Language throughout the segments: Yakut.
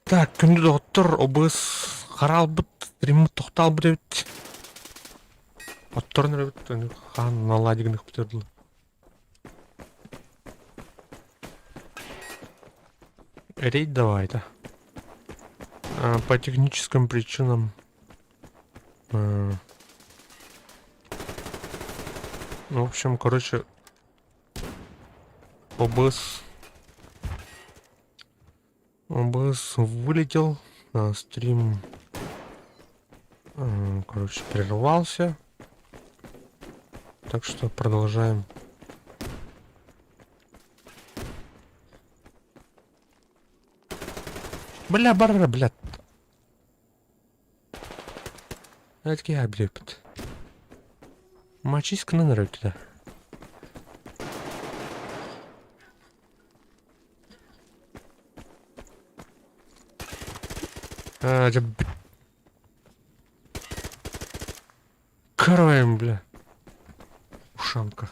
Так, күндү доҕоттор, обыс хараалбыт, стриммыт тохтоолбут эбит. Отторун эрэбит, хаан наладигын ыхпытырдылар. Рейд давай, да. По техническим причинам ну, в общем, короче, ОБС ОБС вылетел, стрим, короче, прервался. Так что продолжаем. Бля, барра, бля. Этки обрепт. Мочись к туда. А, Караем, бля. Ушанка.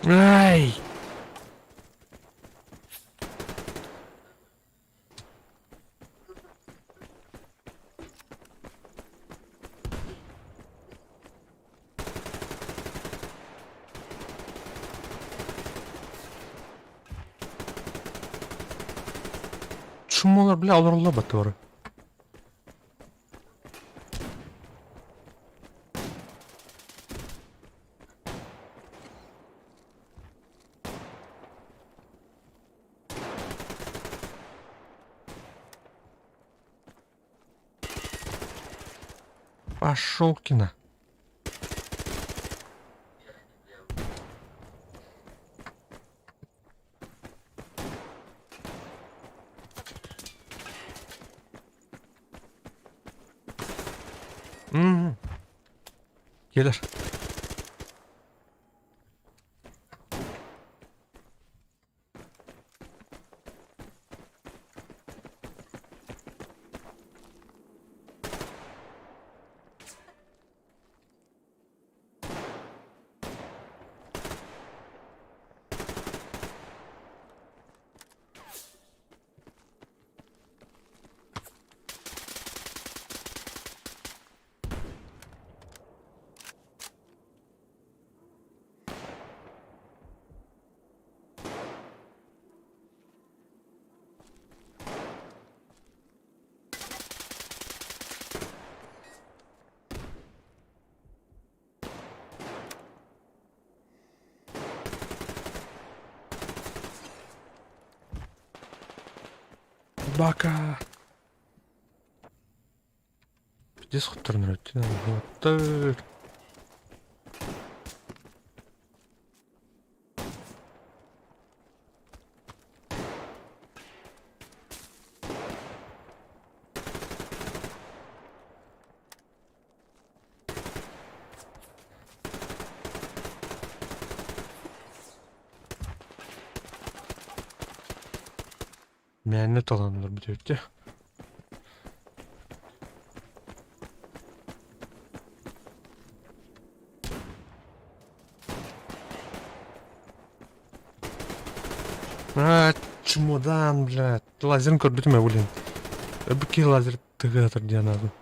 Ай! Чумолар, бля, олороллор батыры. Пошелкина. М. Келер. Бака! Пиздец хотторон өттүн. Мээнэ таланнар бүтүөттэ. А, чемодан, блядь. Лазерын көрбүтүм ээ, блин. Өбүкки лазер тыгыатыр диэн аатын.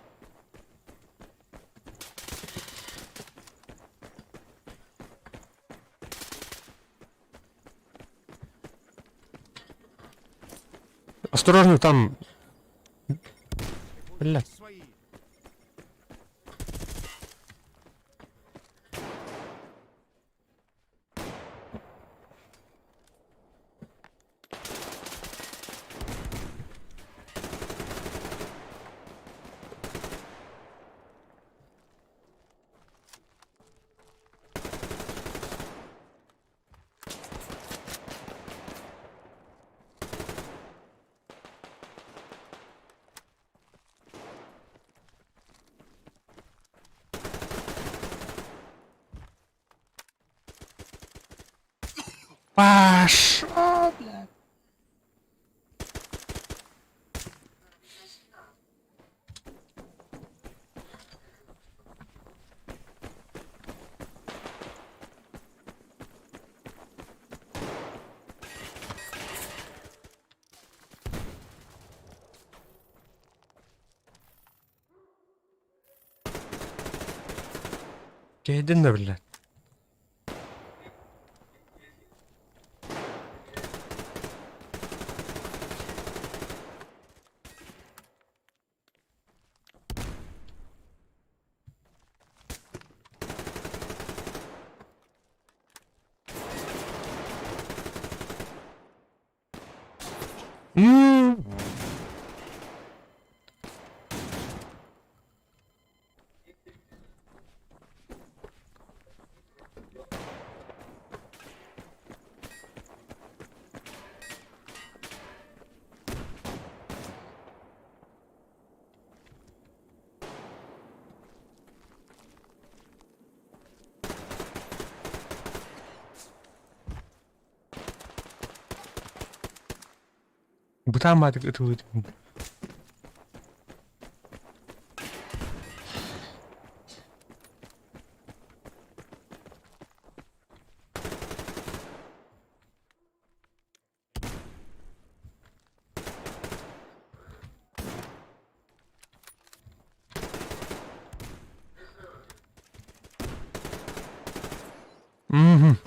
Осторожно, там... Бля. Пошёл, блядь! Кэһэйдин да блядь. М. Бытаан баатык ытылыытын. Мгм.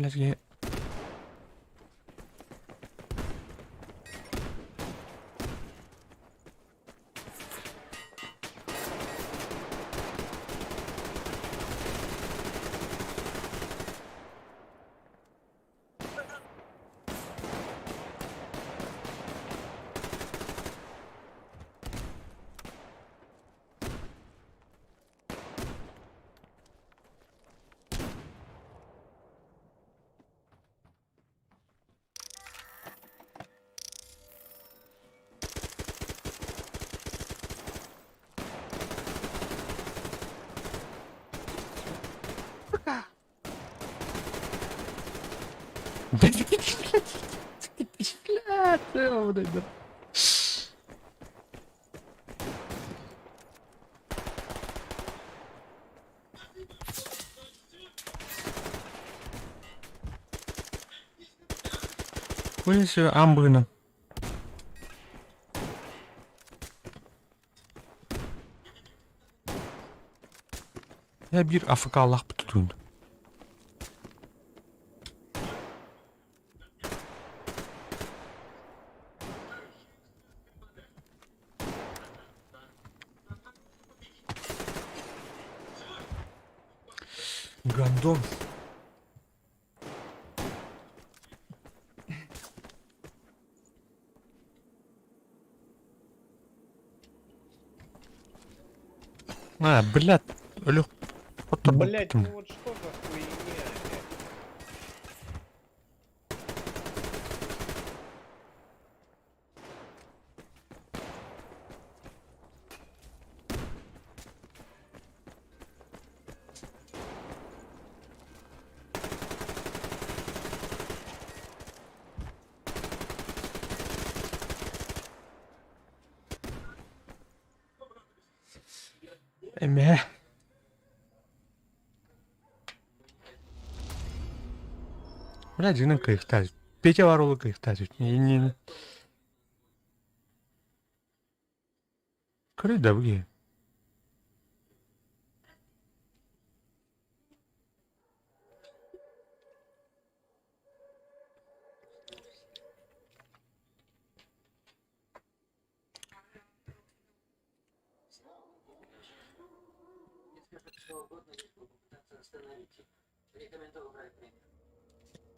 Блядь, я... Блядь, Хуя себе амбрына. Я биир АФК-лаах тутуун. Гандон. А, блядь, өлөх Блять, хотторбуппутум. ну вот что за хуйня, блядь? Эмэ. Бля, дьиҥинэн кыайыахтаах. Петя баар уолу кыайыахтаах. Иннин. Көрүй да бу киһи.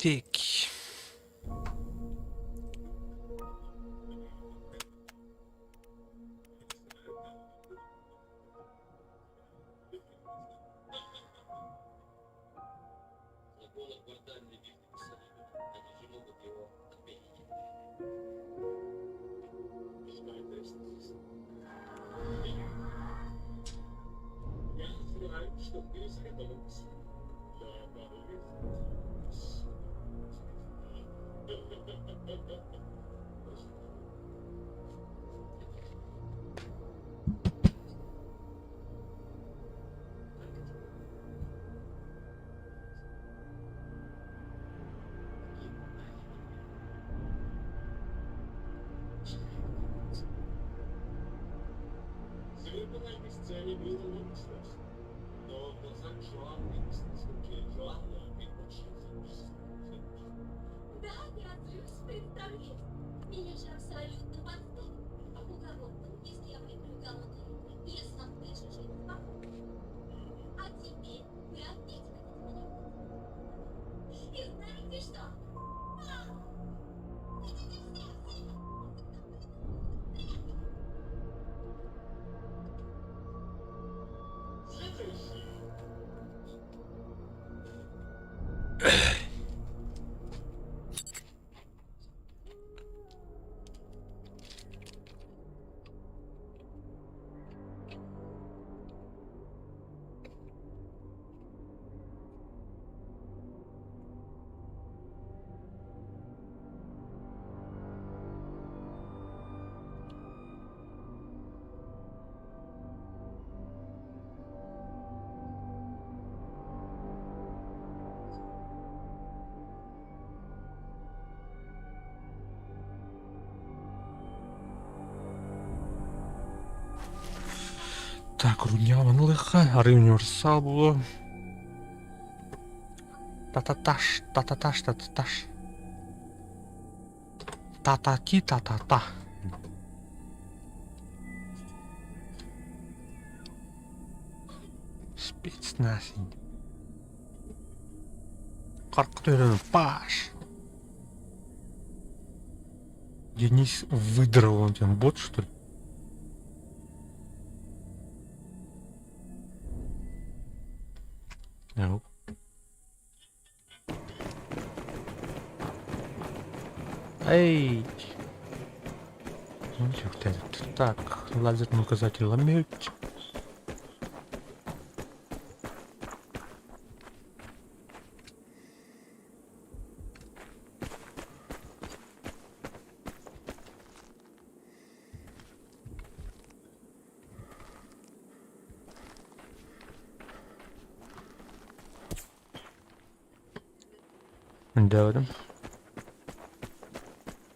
Так. Так, Рудняван лыха, ары универсал було. Та-та-таш, та-та-таш, та-та-таш. Та-та-ти, та-та-та. Спецназ. Харктерен паш. Денис выдрал он там бот, что ли? No. Эй! Так, лазерный указатель ломить. Мындабытым.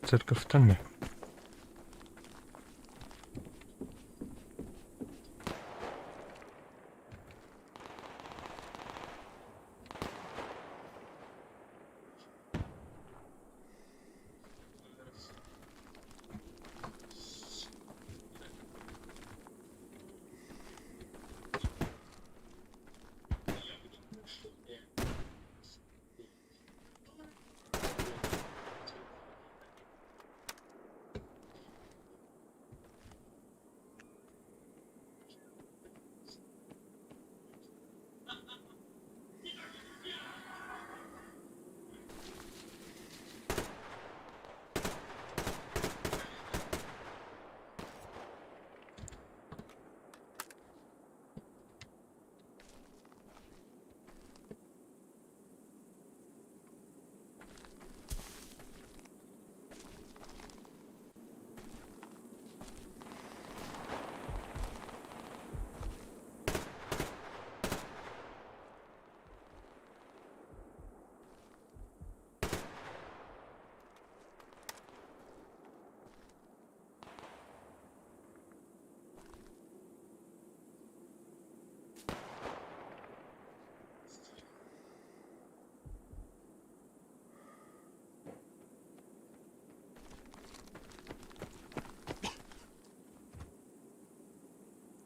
Церковьтан ми?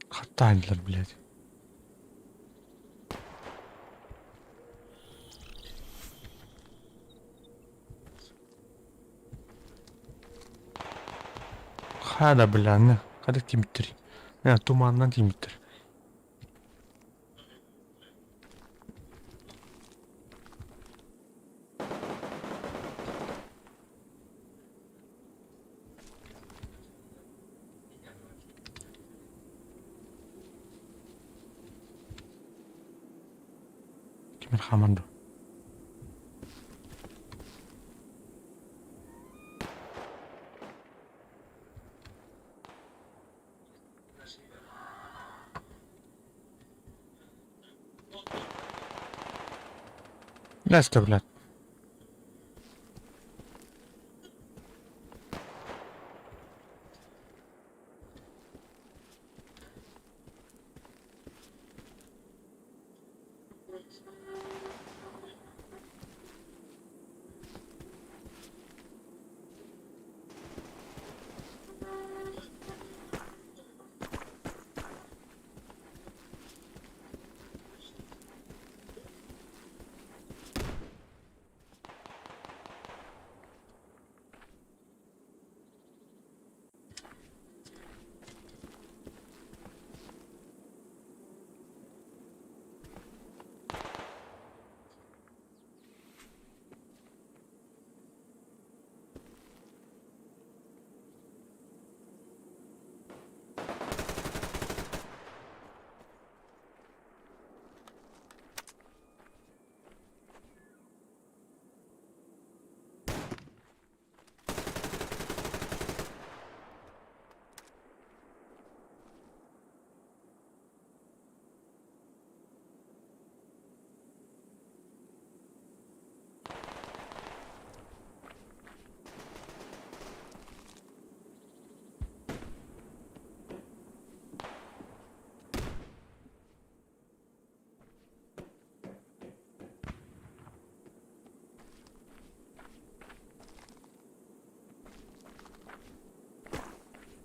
Хатандлер, блядь. Хада, бля, на, хада тимтер. На, туманнан тимтер. Кимин хаман ду? Настя, блядь.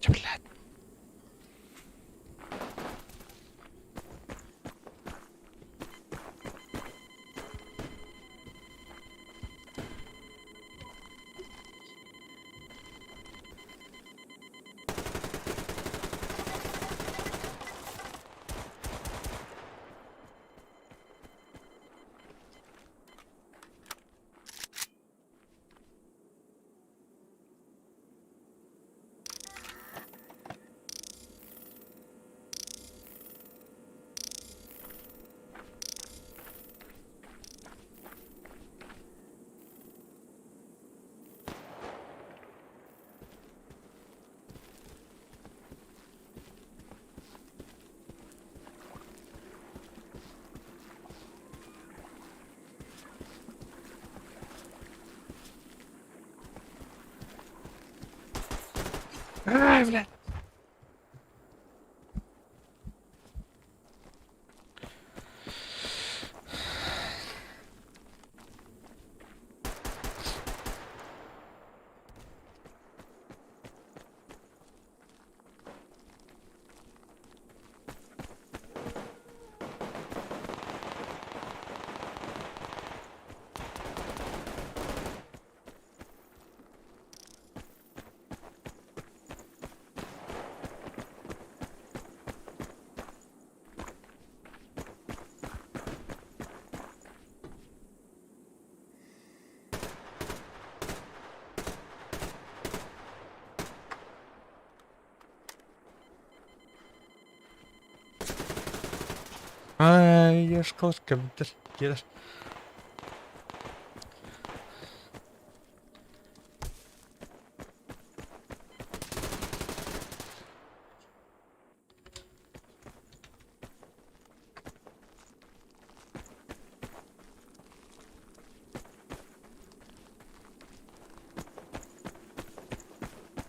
Чэ, блядь. Ай, блядь. Ай, ешкалар кэбитэр киирэр.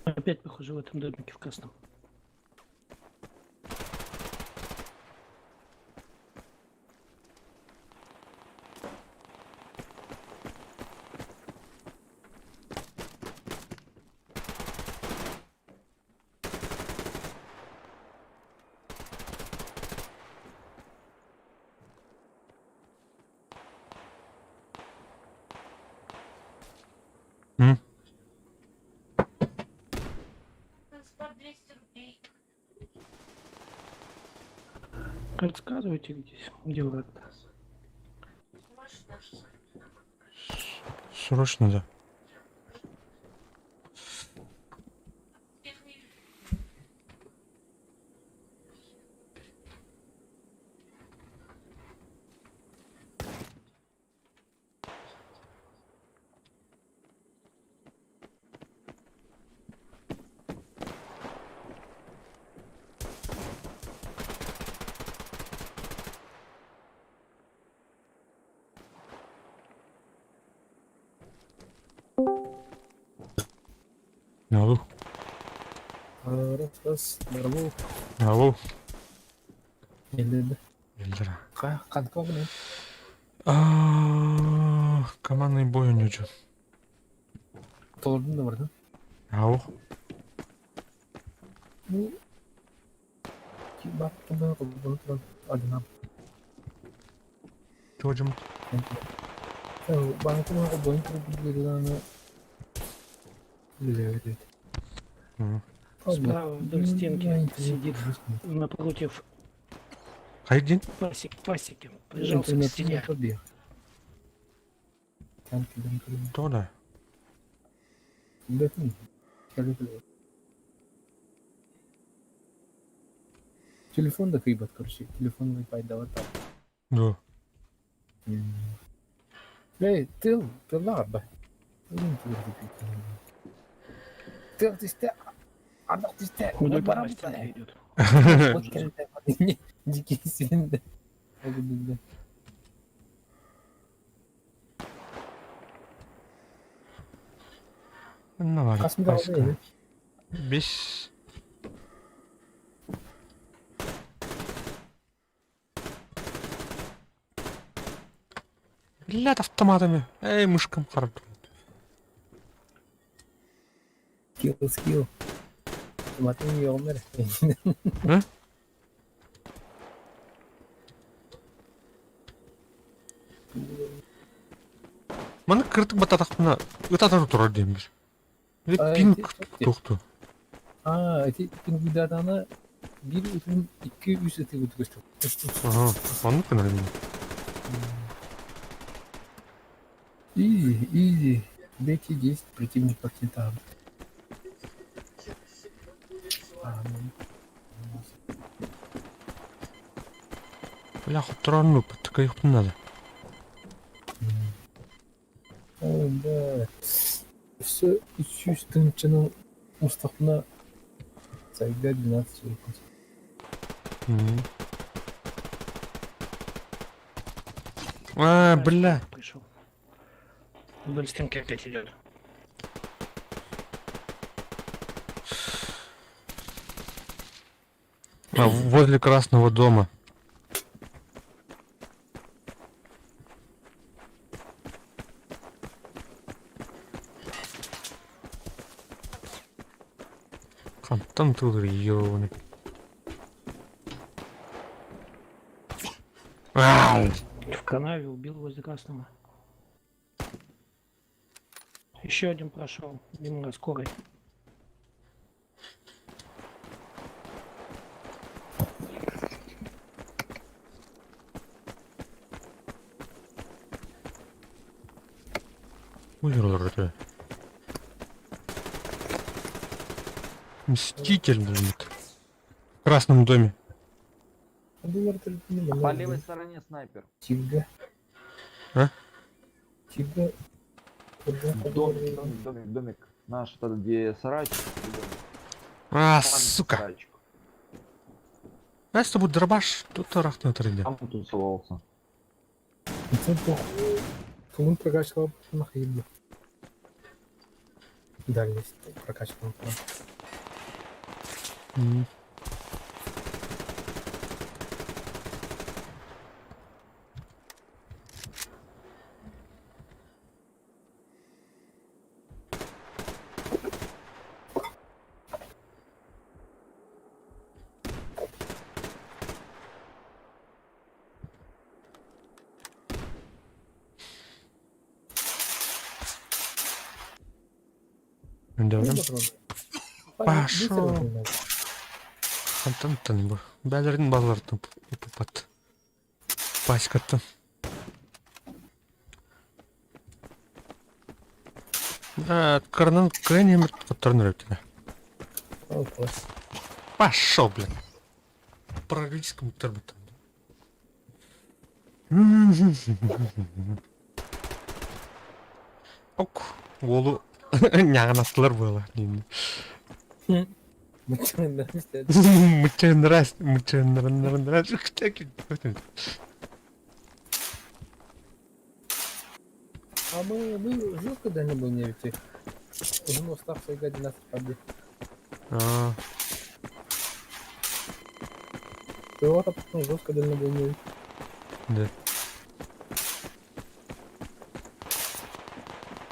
Опять, похоже, в этом домике в красном. М? Трансфер 200 рублей. Рассказывайте, где, где враг-то. Срочно. Срочно, да. Всех не Алло. Раз, раз, здорово. Алло. Елді. Эльдера. Қанқа бұны? А, командный бой ойночу. Толырдың да бар да? Ау. Ну, баттым да, тұран, алдынан. Чожум. Банкы бойын тұрып білгені Біле Справа вдоль стенки сидит напротив Хайдин? пасек, пасеки. Прижался к стене. То да. Телефон да кыйбат, короче. Телефон Wi-Fi дават. Да. Эй, тыл, тыллар ба. Тыл тисте. Ардак тисте. Вдоль правой стенки идет. Дикий сен. Ну ладно. Қасымда алды. Бес. Блядь, автоматами. Эй, мышкам харап. Скилл, скилл. Матын үөҕүм эрэ. А? Маны кырдык бататахпына ытатар турар диэммир. А, Пинг ити туохту. А, ити пингвидатаны биир ытын икки үс ытыы курдук көстөр. Ага, оннук гынар мин. Изи, изи. Бейте 10 противников титан. А, ну, Бля, хотторон такая надо. О, да. Өссө 300 тыһыынчаны мустахпына сайга 12 выпуск. А, бля. Пришел. Вдоль стенки опять идет. А, возле красного дома. Хантан тылыр ёбаный. Ау! В канаве убил возле красного. Еще один прошел мимо скорой. Ой, это. Мститель, блин. В красном доме. По левой стороне снайпер. Тига. А? Тига. Домик, домик, домик, домик. Наш, этот, где сарайчик. Домик. А, Там сука. Сарайчик. А если будет дробаш, то тарахнет тренде. Там тусовался. Тулун прокачивал нахуй. Дальность прокачивал. Да. Пошел. Хантан бу. Бәлерин балалартын упат. Паськаттан. Кырнын кырын коттарын өтүнө. Пошел, блин. Практически турбут. Ок, уолу няҕанаттылар буола диин. Мыччыннарас, мыччыннарыннарыннарас. А мы жестко дальнобой не ведь. Уже устав сайга 12 побед. А, Пилота потом жестко дальнобой не да.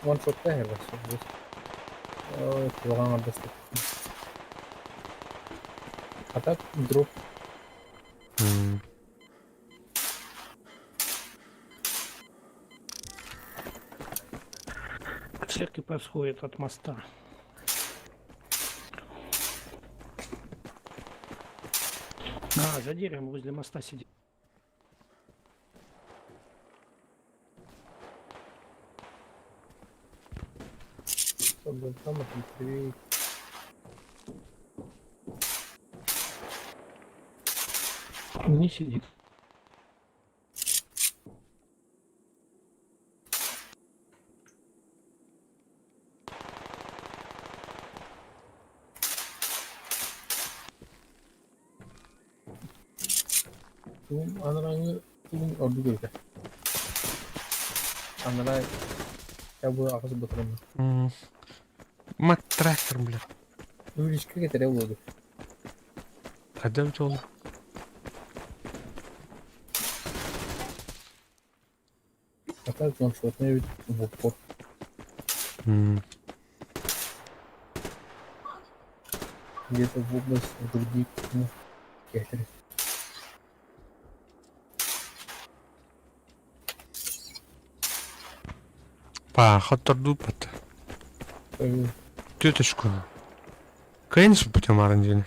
Ваншот тагер вообще жестко. Ой, килограмм достать. А так дроп. К церкви происходит от моста. А, за деревом возле моста сидит. Чтобы там это Не сидит. Тугун анараңы тугун ордук эбитэ. Анараа я бу аҕыс батырым. Мат трактор, бля. Увеличка кетере буолду. Хайда жол. А так ваншотный ведь в упор. Где-то в область груди, ну, кесарь. Паха тордупат. Тетушку. Кэнс путем арандини.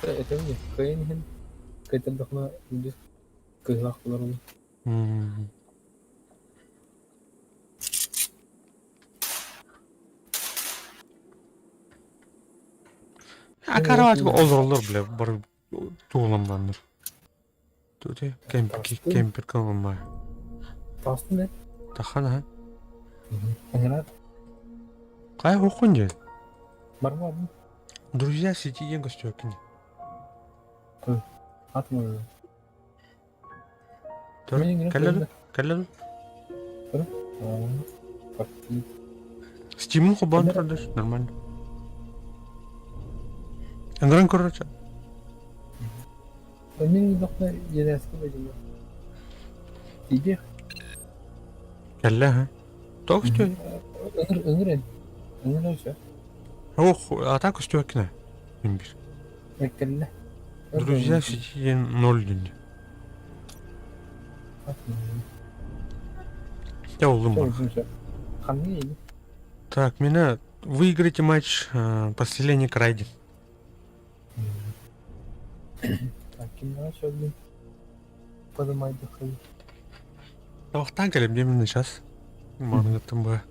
Это мне Кэнген. Кайтардахна үгүс кыһлаах булар. А кровать олороллор, бля, бар туоламнаннар. Тут кемпер кемпер кылмай. Тастын э? Тахана. Аңырат. Кай хохун же? Бармадым. Друзья сети ең көстөкүн. Атмын. Кэллэ кэллэ. Факти. Стимун хубан продаж нормально. Аңгран короче. Мен дохна енәске бәҗине. Иде. Кэллэ ха. Ток стё. Ыңыр ыңыр. Ыңыр ошо. Ох, ата көстөкүн. Имбир. Мәккәллә. Друзья сети ең ноль дин. Я улым бар. Ханны Так, меня выиграйте матч поселение Крайден. Так, ким начал, блин? Подымай дыхай. Тавақтан келем деймін сейчас. Маңгытым ба.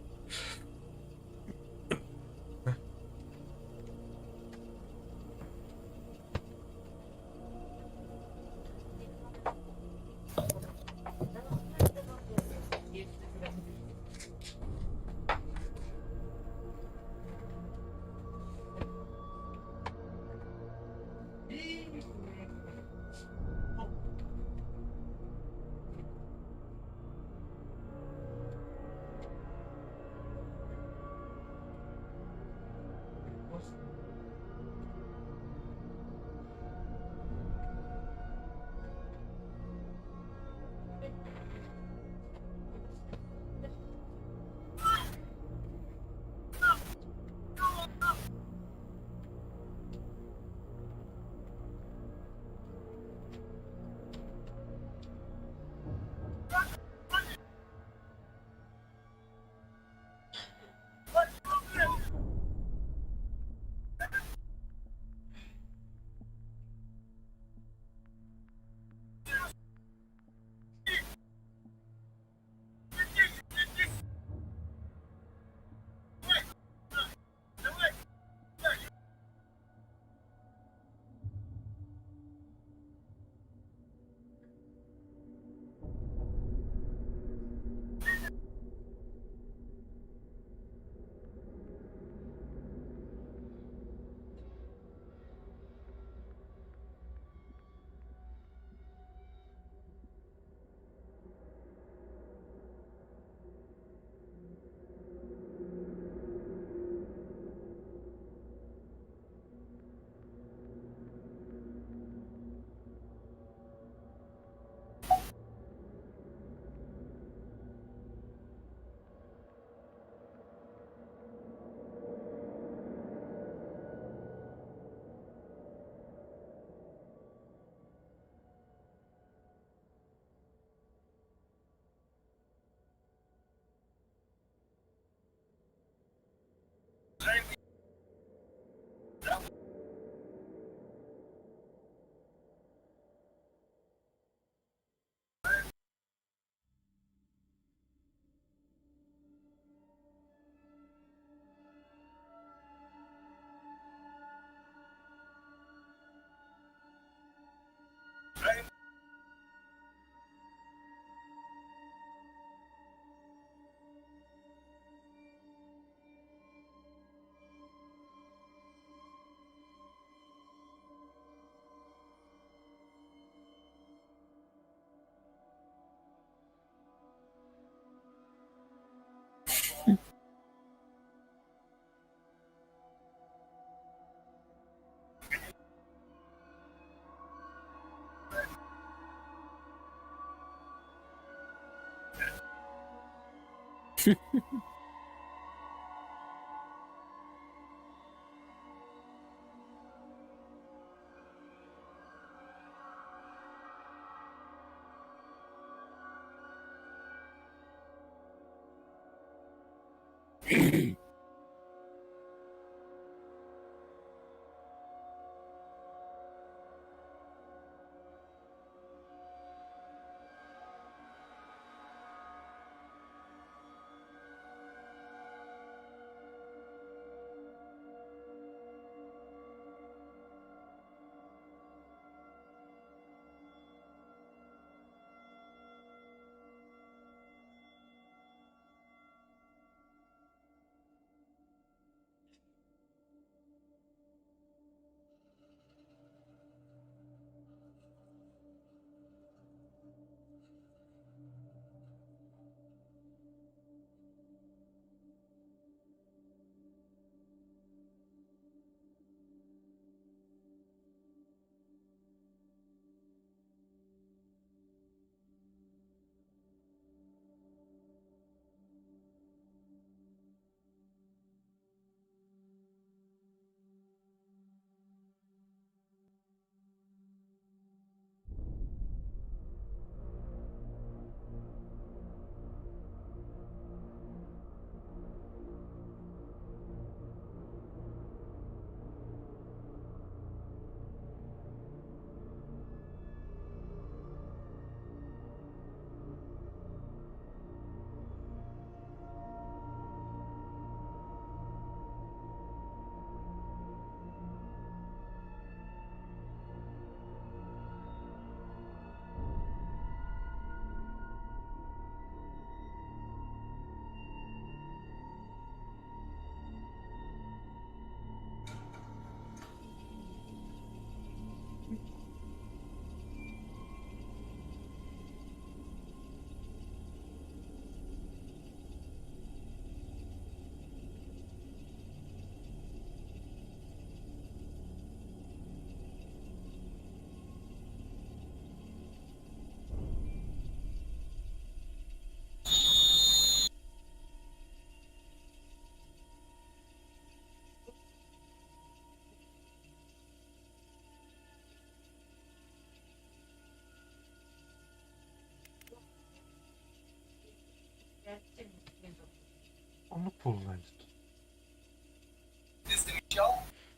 Оннук буолла эбит.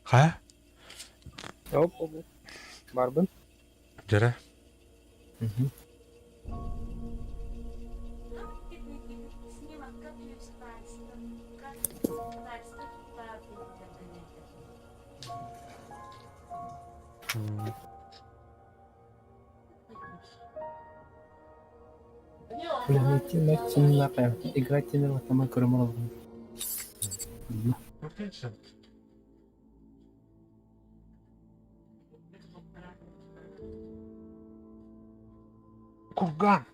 Хайа? Оп, оп, оп. Барбын. Дьэрэ. Играть темир көрөм олорбун. Курган.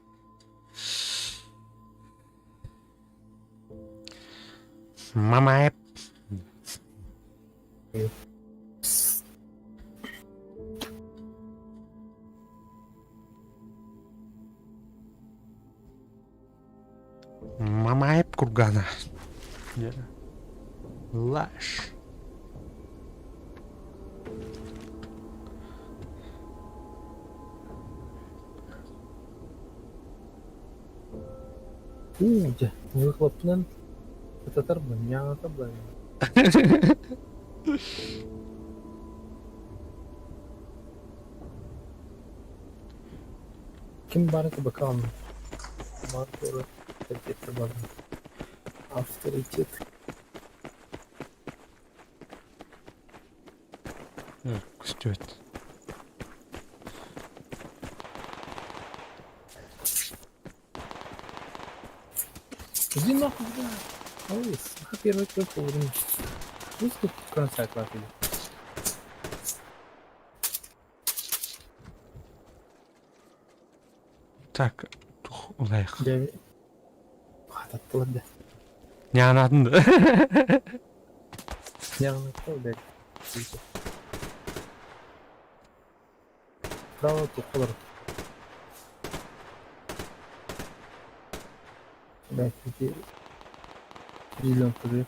Мама Мамаев кургана. Лаш. Уу, дьэ, выхлопнан ытатарбын, ньаҕатабын. Ким баар этэ бакаалын? Маркера авторитет барда. Авторитет. Көстүбэт. Иди нахуй, бля. Ой, саха первый кровь уровень. Пусть тут концерт лапили. Так, тух улайх. Дьэ, хататтылар да. Ньаанатын да. Ньаанаттал бэт. Право туххалар. Бэт, ити Зеленка,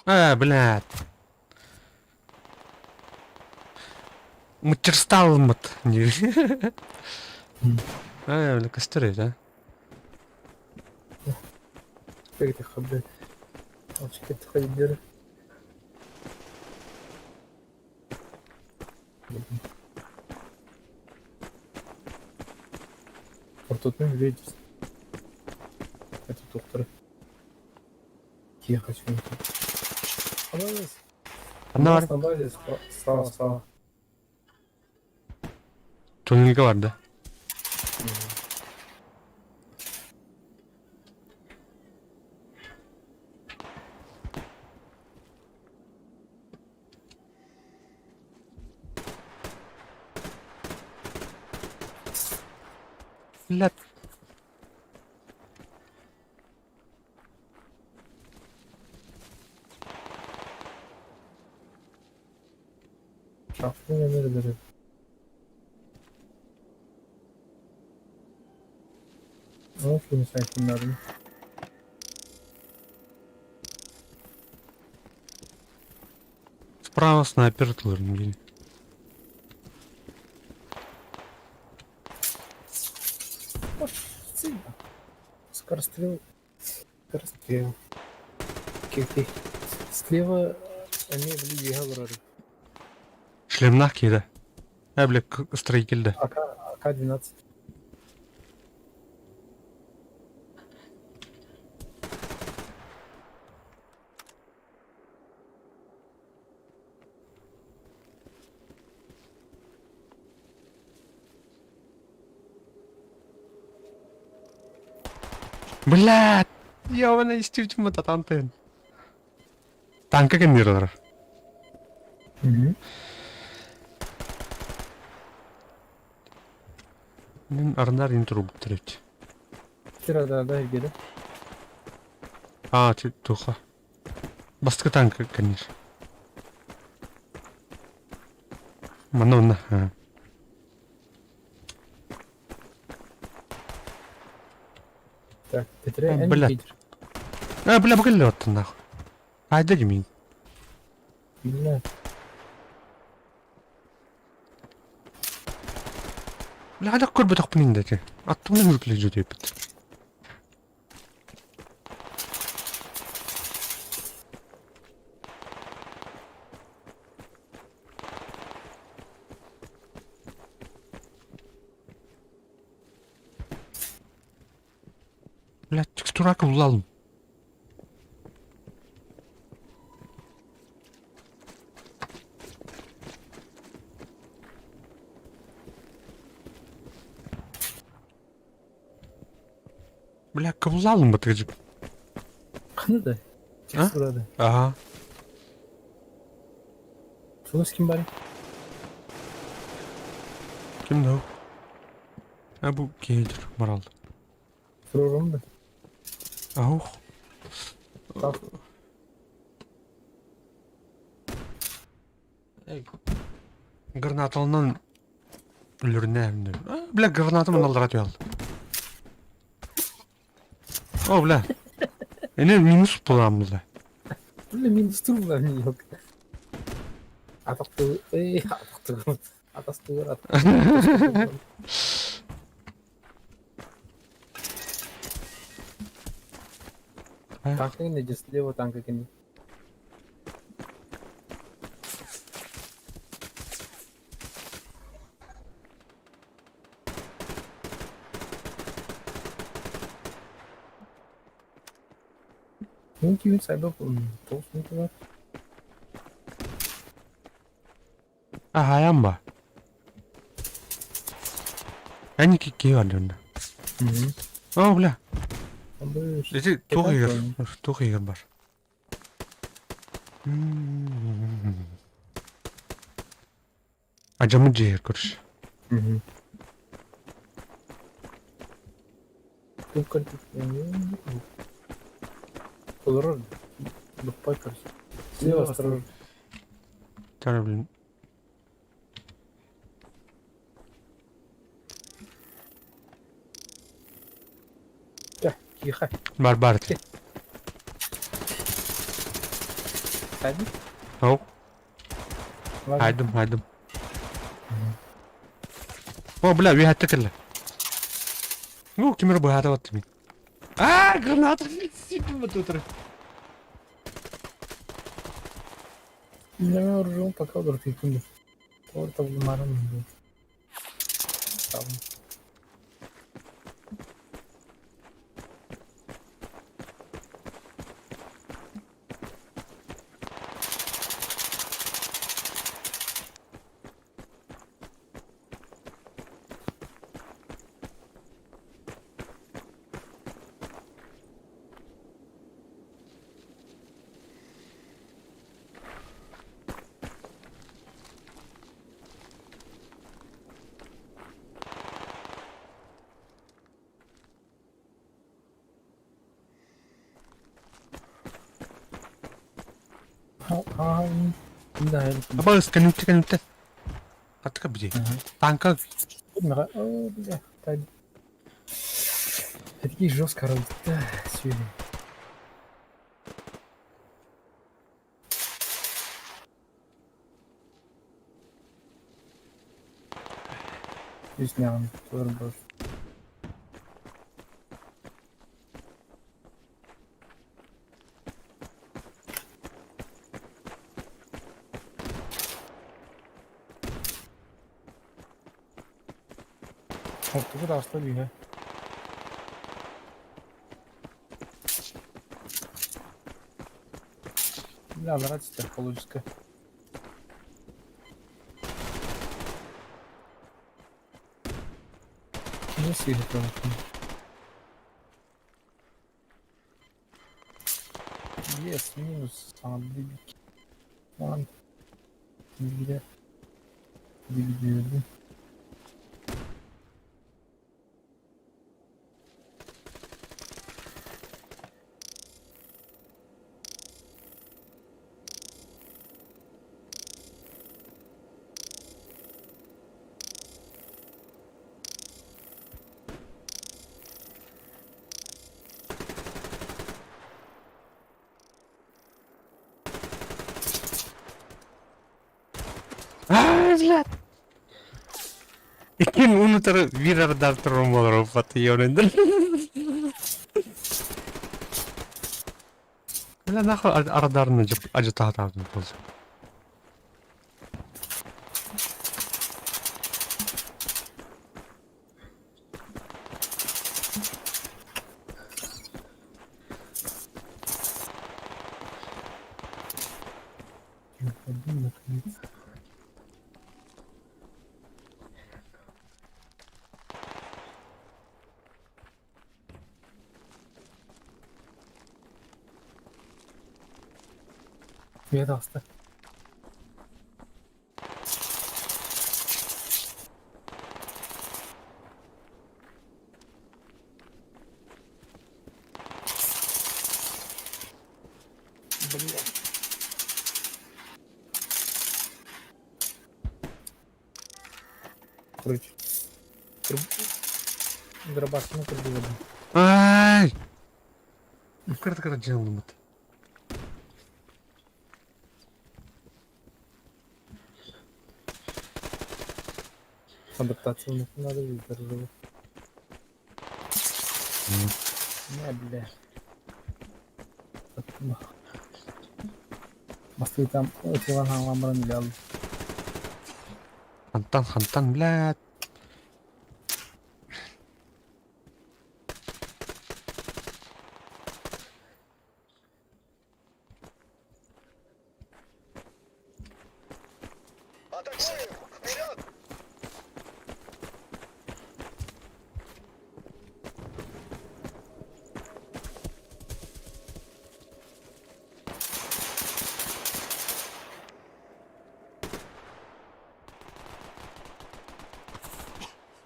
А, блядь. Мучерсталмыт. А, бля, костеры, да? Как блядь. Алчка Ортотун видите. Это доктор. Я хочу. Анна бар. На базе справа, справа. Туннельге бар да. Блядь. Шафты nerede? Ne yapıyorsun sen kimlerden? Справа снайпер тылырын Скорострел. Скорострел. Окей. Слева они были говорят. Шлемнах киде. Ә, бля, строитель АК, АК-12. Блядь! Ёбаный истивчим татантын. Танка кемнер. Угу. Мен арнар интруб треть. Вчера, да, да, где А, ти туха. Бастка танка, конечно. Манонна. Так, Петре, А, блядь. А, бля, бля, нахуй. Ай, да мин. Бля. Бля, да көр бітақ пынын дәте. Аттымның үркілі жүде бит. Бля, текстурака булалым. Бля, кыбылалым бытыгыжып. Қаны да? Текстурада. Ага. Чулас ким бар? Ким да? А бу кейдир, марал. Программ да. Аух. Так. Гранаталынан өлөрүнэ. Бля, граната мен алдыра алды. О, бля. Эне минус буламыз да. Бля, минус турбо мне ёлка. Атақты, эй, атақты, атасты атақты. Танк не слева танк не. Ну, кибин сайба, толстый бар. А, аямба. Әни ки бар дөнде. О, бля. Эти тух егер, тух егер бар. Ажамы жер көрүш. Олар бықпай, короче. Слева осторожно. Тара, блин. Так. Тихо. Бар бар ти. Хайдым? Оу. Хайдым, хайдым. О, бля, үөһэттэ кэллэ. Ну, ким эрэ быһаата баттым мин. Аа, граната сиппин баттутары. Мен оружием пока удар тыйтым. Орта булмарым. Там. Абаас кэнүттэ кэнүттэ. Хаттыка бiji. Танка. О, бля. Такие жестко да, сегодня. Үснян, турбо. Ортугу аста бүйэ. Бля, нравится получится. Не сильно Yes, минус сана бибики. Lan. Bilgiler. Bilgilerdi. Аа, блядь. Иккин унутары бир ардар турун болор бат йонендер. Бля, нахуй ардарны ажытаатаатын болсун. Наконец. Я даста. Бля. Короче. Дробаш, ну курдуга. Ай! Кырт-кырт жиналдым. Адаптация ну, надо видеть. Не, бля. Бастыы там отилан хаҥламбаран билэл. Хантан, хантан, блядь. Атакуем! Вперед!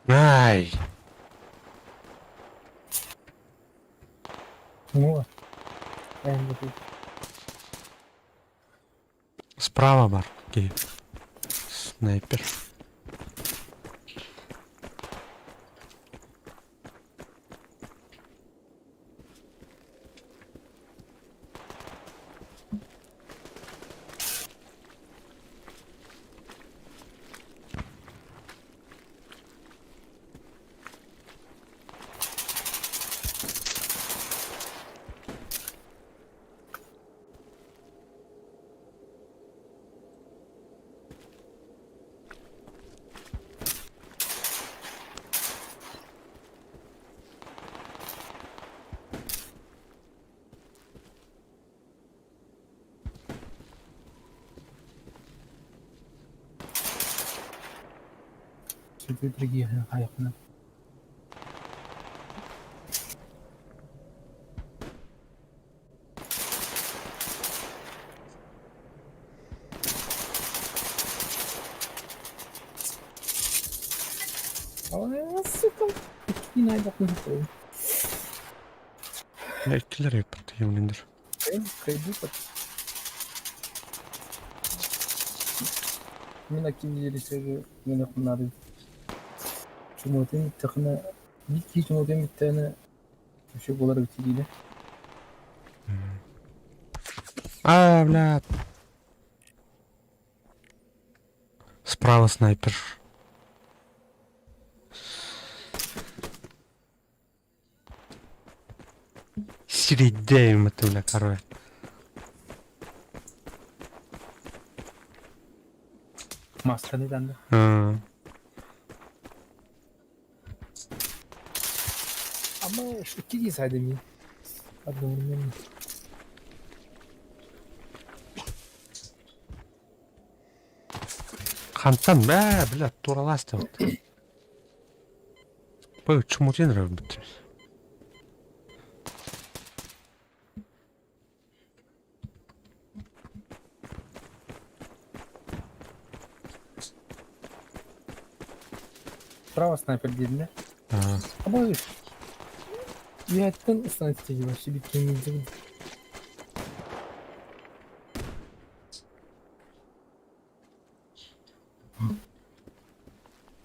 Ай! Ну, эн Справа бар. Окей. Снайпер. Цветы другие хайахна. Ой, сука. Кинайдах. Иккилэр еппит емниндер. Кайду. Мин аккиндири мен хунары. Чумотын тахына битки чумотын биттәне Еще болар битигине. А, бля. Справа снайпер. Сирэйдээм это, бля, короче. Масканы данды. А, Ama икки дии сайдым. Одновременно. Хантан, бля, бля, тураласты вот. Б, чумутин рабыт. Право снайпер диэдилэр. А, Ama Үһэттэн станция вообще бит.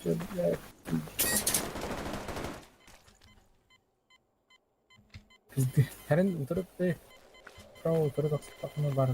Чё, блядь? Пизды. Хэрэн утарып э. Право утарып тахсыбакына бар.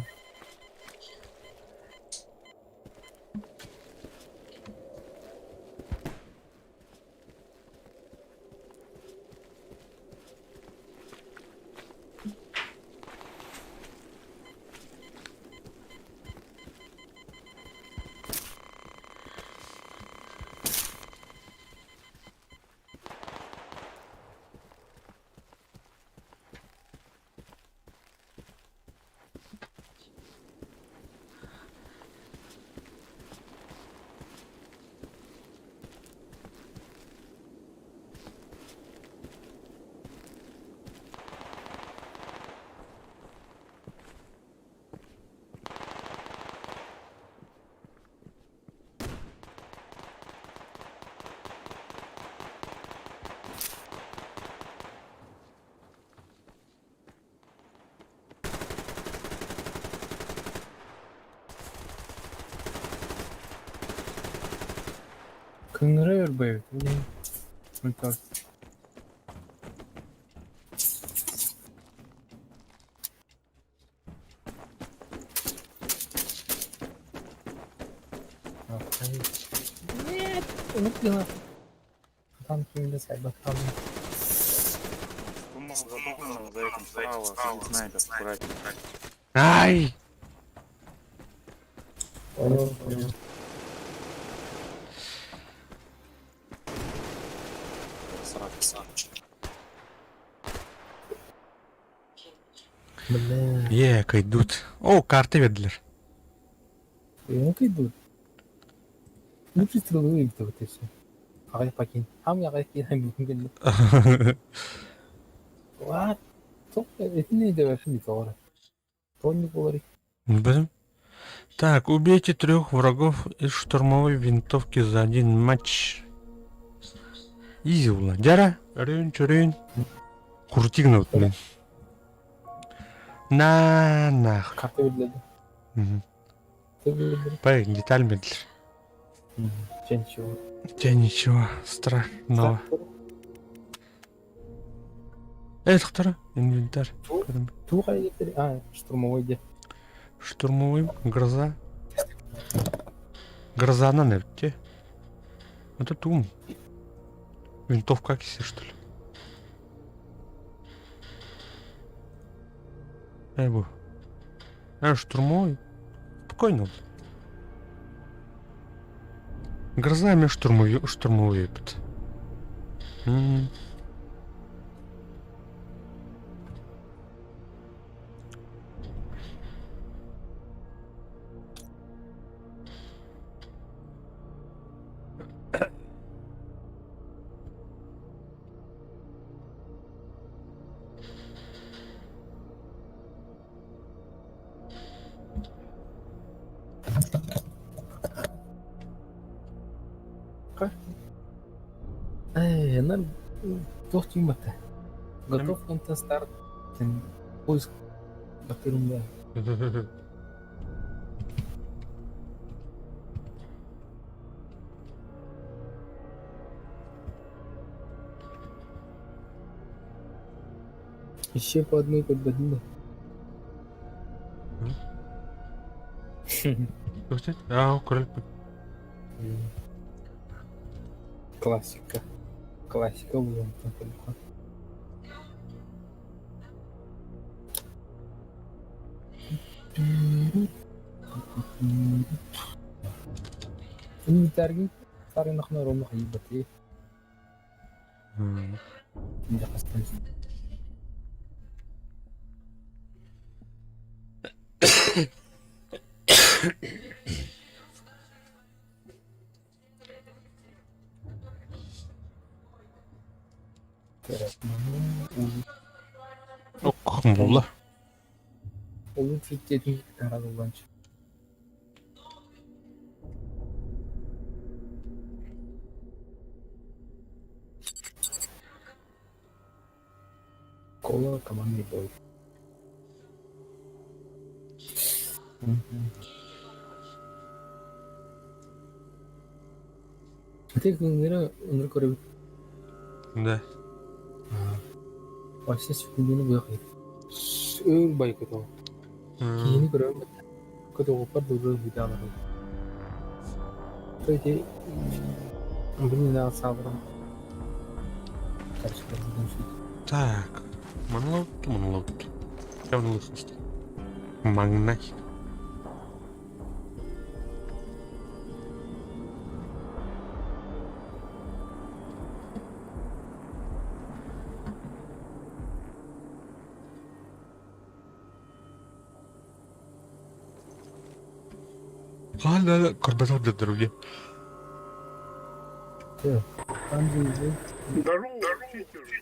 Кыңыры өрбөйбүт. Мультор. Нет, unutma. Там kimde say bakalım. За этим справа сидит снайпер, аккуратнее. Ай! Понял, понял. Сарак. Бля, Е, кайдут. О, карты ведлер. ну идут. Ну пристрелы вот и все. Агай покинь. Хам я кин бүгүн What? Тоқ этин не вообще тоғры. Тоник болар. Блин. Так, убейте трех врагов из штурмовой винтовки за один матч. Изи була. Дяра, рын, чурын. Куртигнут, блин. На нах. Карта берилди. Мгм. Берилди. Пай, деталь медлер. Че ничего. Тебе ничего страшного. Эй, тохтора, инвентарь. Туға кетер. А, штурмовой де. Штурмовой, гроза. Гроза на нефте. Это тум. Винтовка киси, что ли? Эй, бу. А, штурмовой. Спокойно. Гроза мне штурмовой, штурмовой. М. Ээ, нар туох тиийбэтэ. Готов контент старт поиск батырым да. Еще по одной подбодила. Аа, көрөлпүт. Классика. Классика буолуон көрдөххө. Инвентарьгын сарынахна рома хайбаты. Ох, буолла. Улучшить технику таразылганчы. Кола командный бой. Ты ыныры ыныры көрөбүт. Да. Вообще секунданы быах Өр бай көтөҕө. Киһини көрөбүн көтөҕүппар дылы быытааларым. Ити блин саабырым. Так, монолог, монолог. Явно лысности. Маҥнай. Ладно, көрбөтөх да други. Здорово, читеры.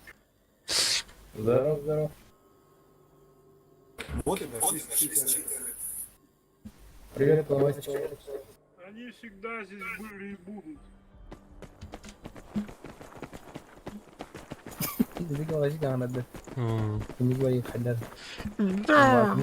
Здорово, здорово. Вот и нашлись читеры. Привет, Лавасечка. Они всегда здесь были и будут. Лавасечка, М. Да.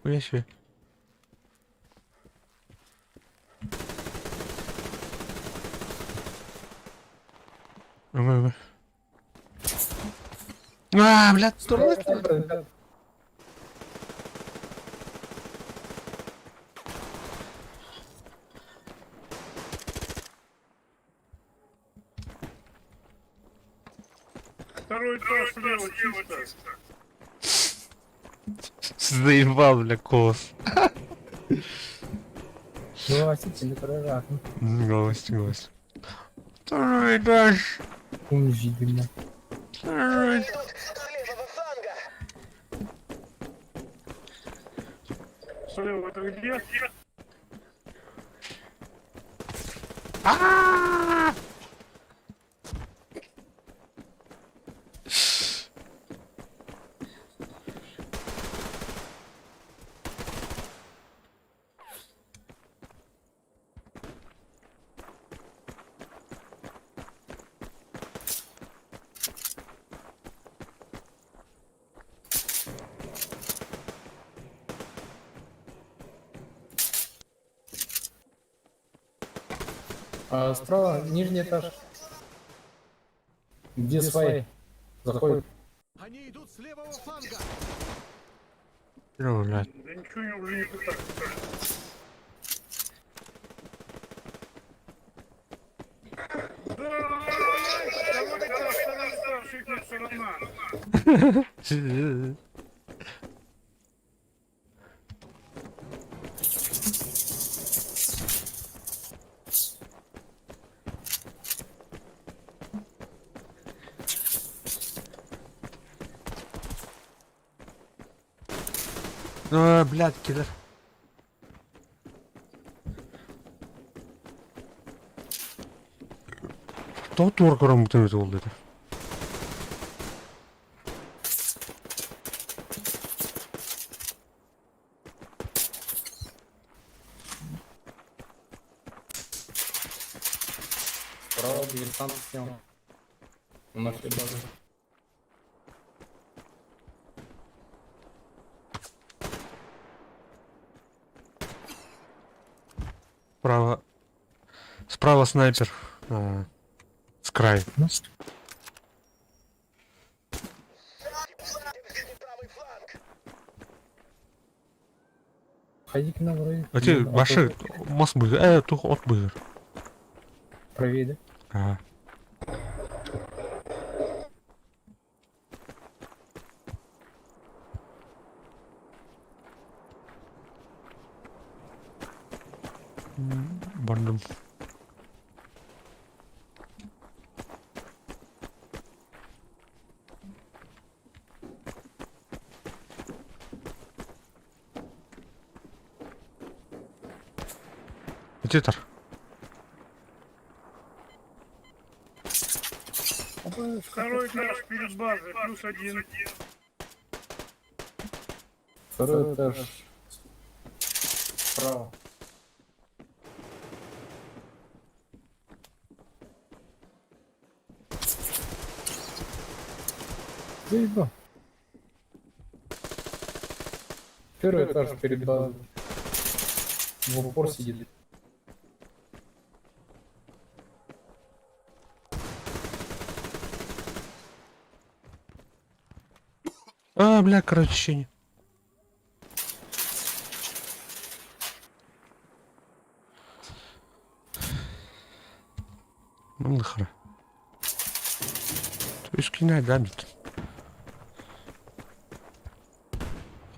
Вещи. Ой, ой. А, блядь, дурак. Второй этаж слева чисто. Заебал, бля, кос. Голос, голос. Второй этаж. Унижительно. Второй. Идут с левого фланга! Слева это где? А! А, справа нижний этаж. Где свои? Заходит. Они идут с левого фланга! О, блядь. Да ничего не уже не пытаюсь. Да, давай, давай, второй этаж, их сторона. А, блядь, киллер. Тоҕо туора көрөммүтүн эбитэ буолла этэ. Справа диверсант сел. У нашей базы. Справа. Справа снайпер. А, с края. Держите правый фланг! Ходи к нам вроде. Эти ваши мас быгыр. Тух от быгыр. Правее, да? А. Бардым. Титр. Второй этаж перед базой, плюс один. Второй этаж. Справа. Заебал. Первый этаж перед базой. В упор сидит. А, бля, короче, ощущение. Ну, нахера. То есть кинай, да, бит.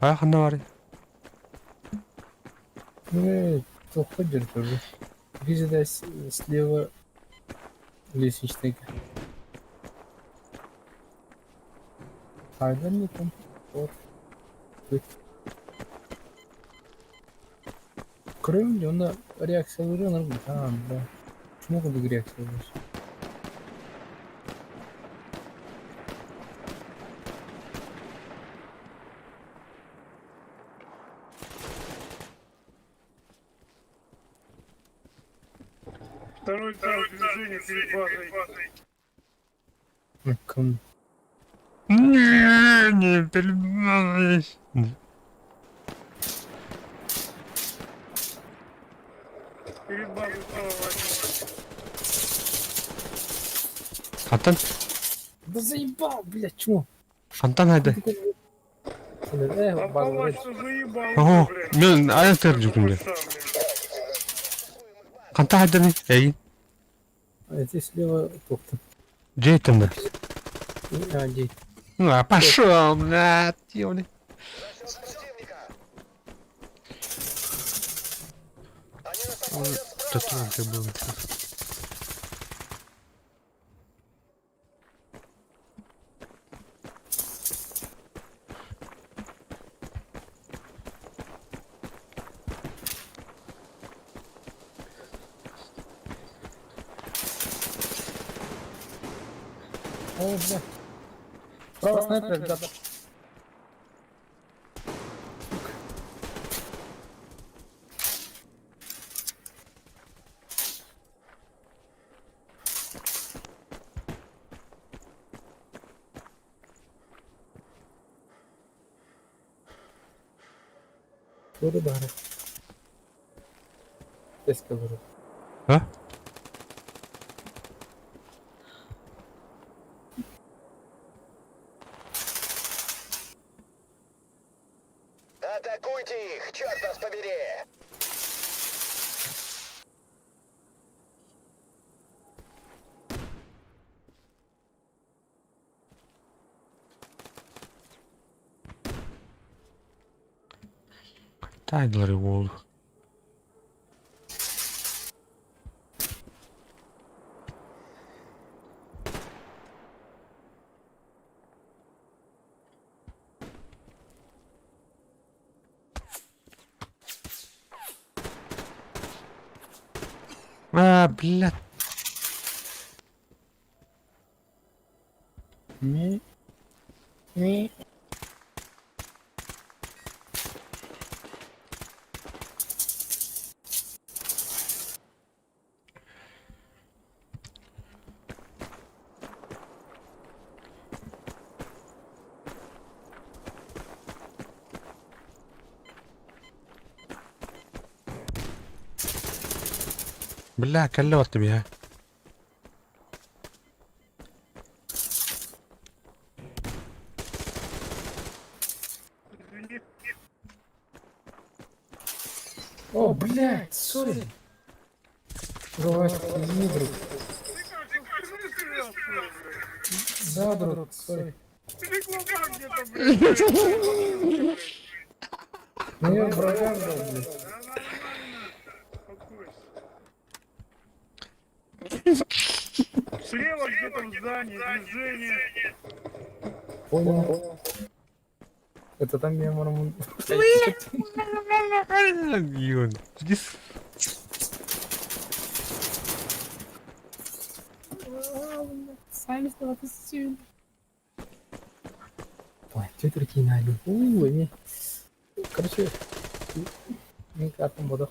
А, ханна Ну, то ходишь тоже. Видишь, слева лестничный. А, да не там. Вот. Крым, он реакция уже нормально. А, да. Почему как реакция уже? Второй этаж движение перед базой. Ком... Не, не перебивай. Перед базой справа один. Хантан, Да заебал, блядь, чмо? Хантан хайда. Э, А база, палач что заебал, Ого, блядь. мен аяк тердим бля. Сам, блядь. Хантан хайда не? Эй, А здесь слева топтан. джейтен да. А, где? Ну, а пошел, блядь, ёбаный. Нашего противника! Они нас обходят Да справа! ты был. О, бля. Справа снайпер, да. Буду бары. Я скажу. А? Атакуйте их, черт вас побери! Тайдлер уолу. А, блядь. Не. Не. Бля, кэллэ бия. Извини. О, блядь, сори. Головастик, извини, друг. Ты как, со спины стрелял, что ли, блядь? Да, друг, сори. Ты глаза где-то, блядь. Ну я врага ждал, блядь. Да нормально. Успокойся. Слева где-то в здании движение. Понял. Это там я мормон. Юн. Сами Ой, что кинали? У, они. Короче, мен картам буду.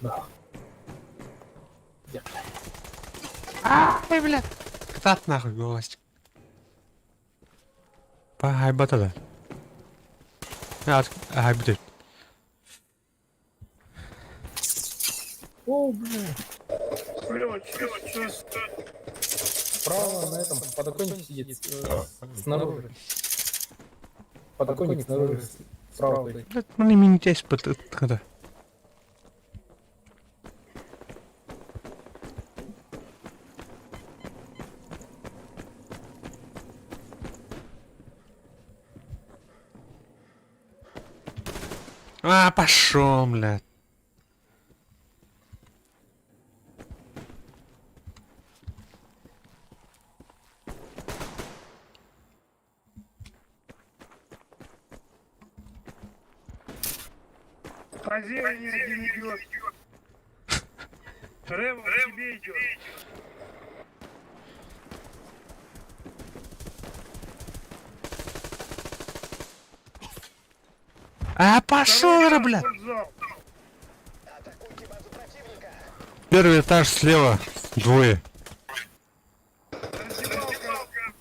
Да. Ай, бля. Кытаат нахуй головастик. Па хайбата да. Хайбыт. О, бля. Слева чисто. Справа на этом подоконнике сидит. Снаружи. Подоконник снаружи. Справа. то есть. Блядь, маны мини-тест пытыткада. А, пошел, блядь. По зелени один идет. Рэво к тебе идет. А, пошел, Второй блядь. этаж, спортзал. Атакуйте базу противника! Первый этаж слева. Двое. Раздевалка.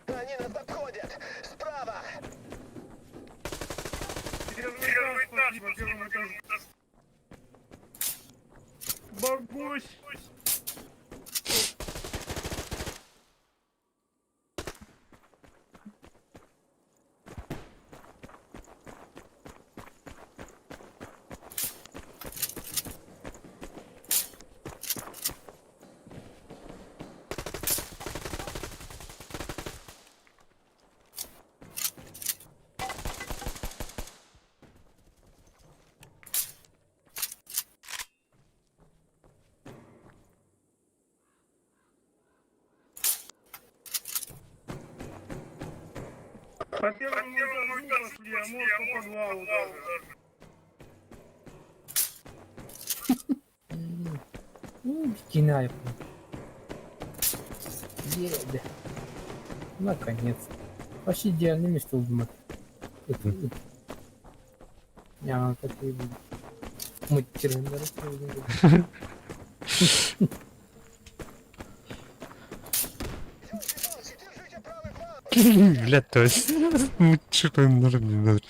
Они нас обходят! Справа! Первый этаж, спасибо, первому этажу. Бабусь. По первому этажу пошли, а может по подвалу даже. Ну, кинай. Еде. Наконец. Вообще идеальное место убивать. Это... Я так и буду. Мы теряем, да, Ёлки-палки, держите правый фланг! Блядь, то есть. Мы что-то не надо.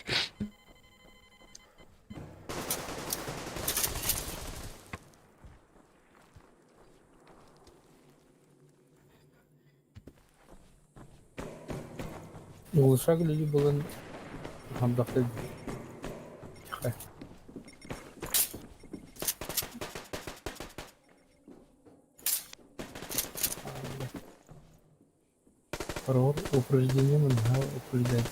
Улучшали было отдохнуть. Тихо. Рор упреждение манга упреждает.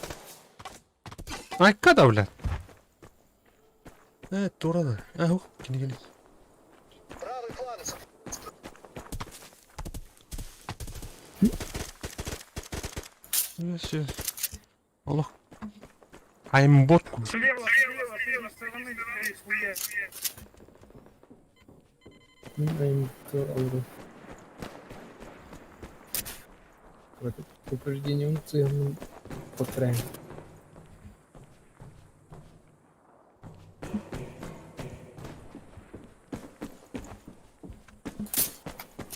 Ай, когда, блядь? Э, турада. А, ух, кини кини. Правый фланг! Олох аймбот курдук. Слева, слева, с левой стороны здесь хуя. Мин айымты алырым. Упреждением цыганым повторяем.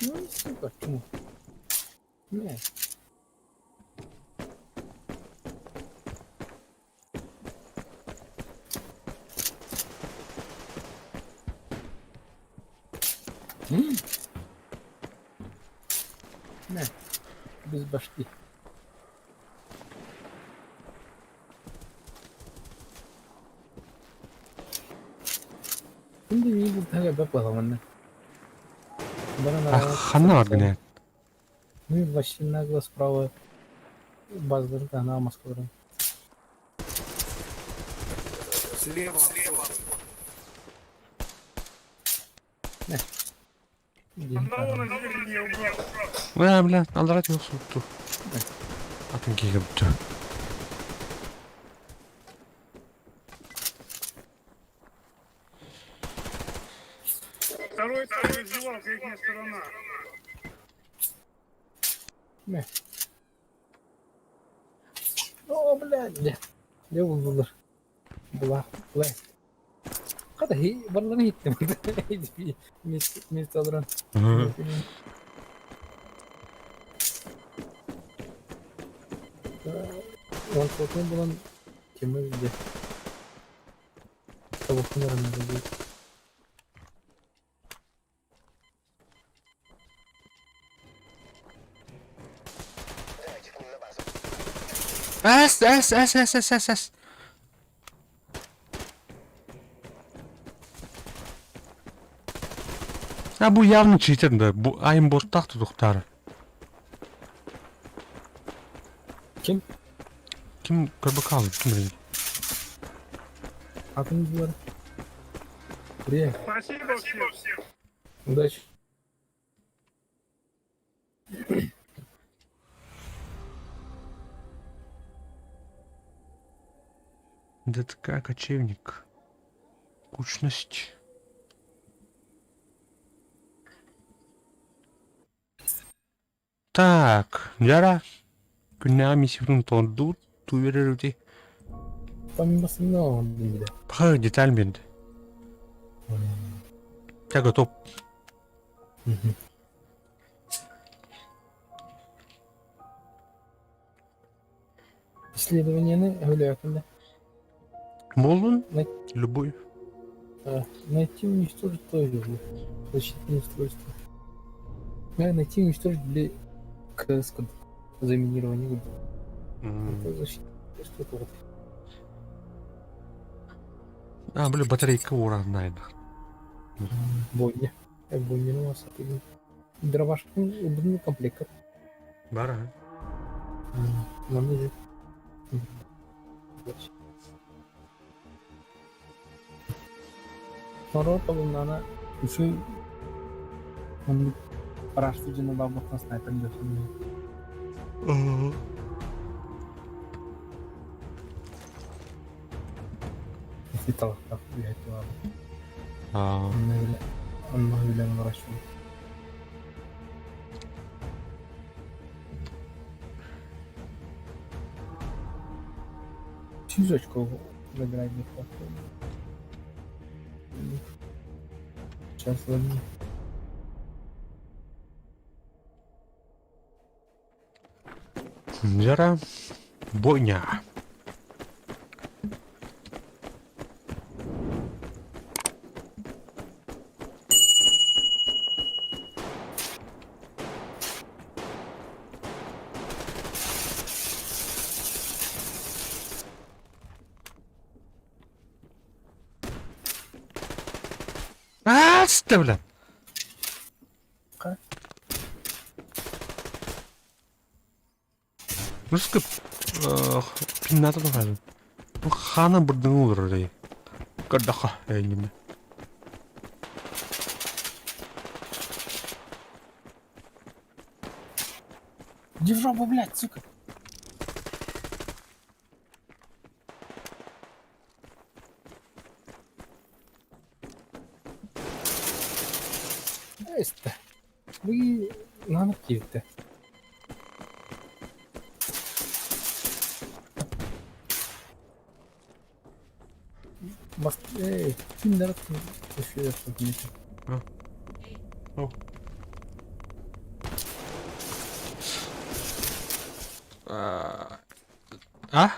Ну, сука, чему? Не. М? Не. Без башки. Ким да миигин бултаһыга элбэх буоламанна. Баран А ханна баргын Ну и вообще нагло справа базаларын таһынан Москваларын. Слева, слева. Одного на зелени я убрал. Бля, бля, аллара yok сутту. Атын киһи бүтү. Второй второй сживал, их сторона. О, блядь, дьэ. Дьэ буллулар. Була, була. Хата, барыларын иһиттим. Вместе олорон. Ваншотун булан тема везде. Табахын надо будет. Давайте к ним на базу. Эс, эс, эс, эс, эс, эс, эс. А бу явно читер да. Бу аймботтах тутуктар. Ким? Ким көрбө калды, ким билет. Атын булар. Привет. Спасибо всем. Удачи. ДТК кочевник. Кучность. Так, Яра. Күннээҕи миссиябытын толордубут, туу Помимо остального, да. Пока деталь биэрдэ. Я готов. Мгм. Исследованияны өлөкүндэ. Болун? Най- Любой. Найти и уничтожить тоже защитное устройство. Найти и уничтожить для КСК заминирование. Это защитное устройство. Вот. А, бля, батарейка ура, наверное. Бойня. Бойня у вас. Дробашка удобный комплект. Бара. Нам не Второй полунана еще он парашты жена бабахтан снайпер дөсүн. Если талактах блядь, ладно. А, Онно үлэн врачу. Сүүс очко набирать не хватает. Сейчас ладно. Яра. Бойня. А, что, бля? Ка? Русска пинната тухайын. Бу хана бурдың олор дей. Көрдөккө эйнеме. Иди в жопу, блядь, сука. Истэ. Бу наана киирдэ. Бас кимнэр А?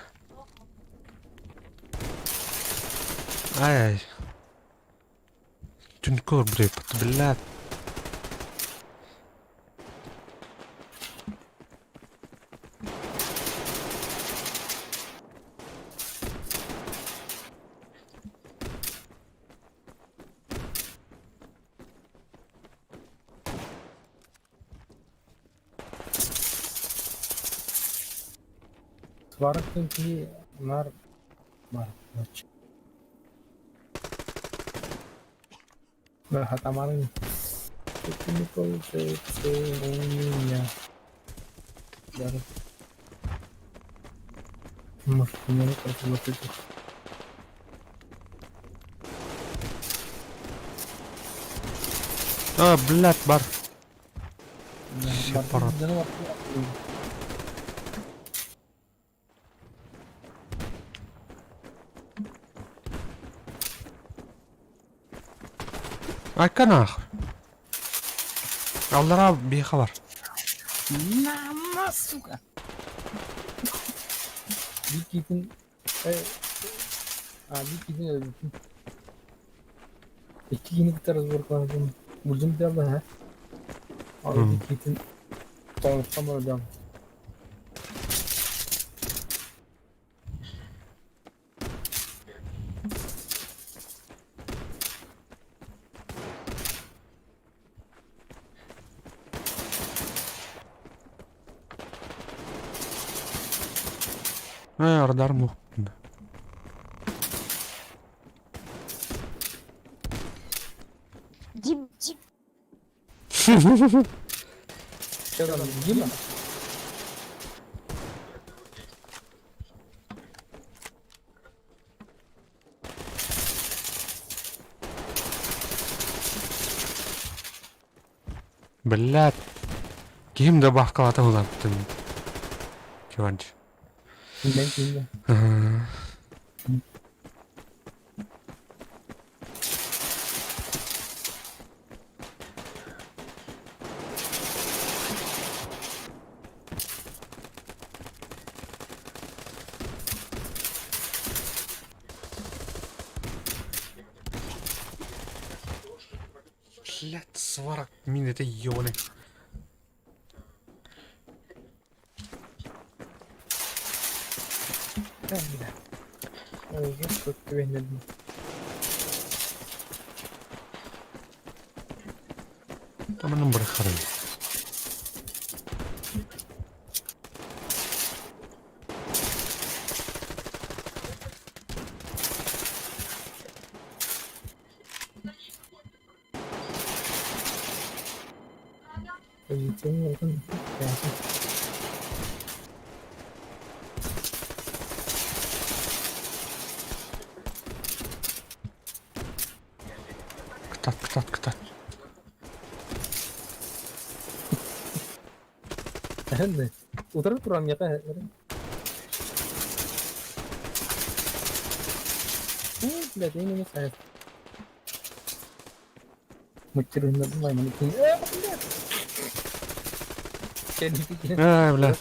Ай-ай. Түнкөр блядь, блядь. Сварыктын киһи наар бар. Хатамарын. Это не получается у меня. Даже. Может, у меня просто вот это. А, блядь, бар. Сепарат. Айка нахуй. Аллара биэхэ бар. На, сука! Бикитин... А, бикитин өлбүтүн. Икки киһини кытта разборкалаабытым. Бурдум дьалла һэ. Ал бикитин тоҥустан барар Радар мух. Дим, Дим. Что там, Дима? Блядь. Ким добавкалата улаттын. Чуванч. Мен кимде? Блядь, сварок мин это ёбаный. Таманын бырахарын. Кытат, кытат, кытат. Утары туран миэхэ Блядь, я не знаю. Ай, блядь.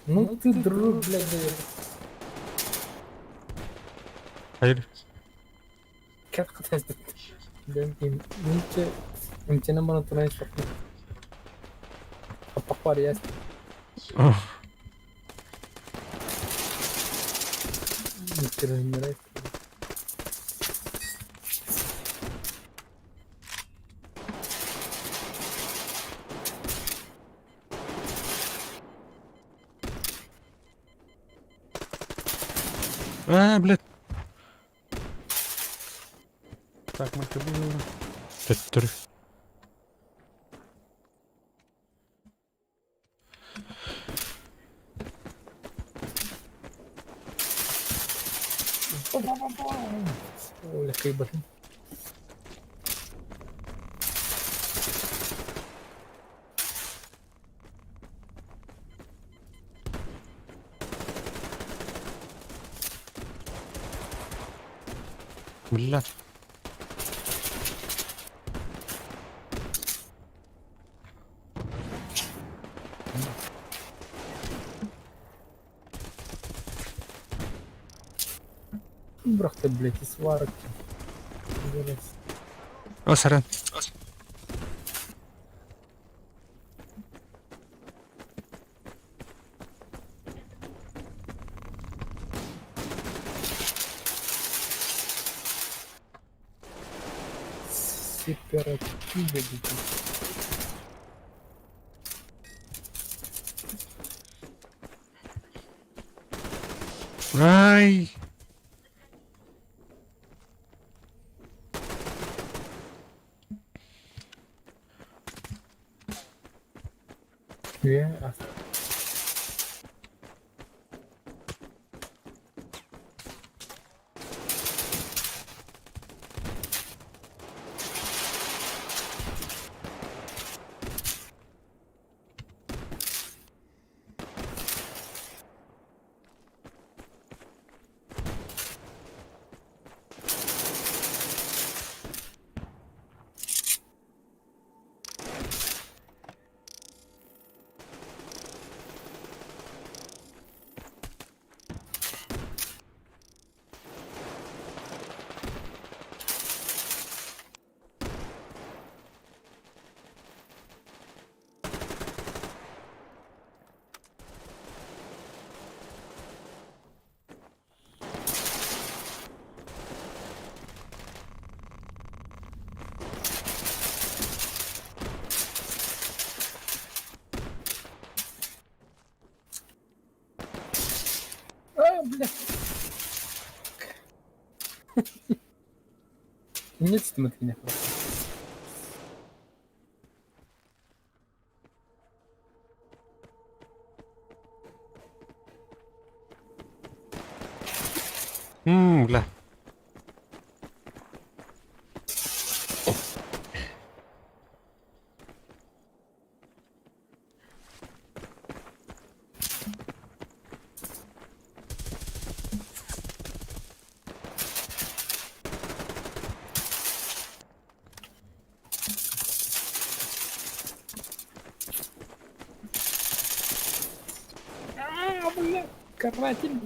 Ну ты друг, блядь, Hayır. Как А, блядь. Так, мы Төттөрү. Оля, кайбатын. Бля. Брахта, блядь, и сварок. Пиздец. О, сорян. Сепаративы, блядь. Ай! Я А, бля. Нет, смотри, не просто. Бля. А, бля, каратель.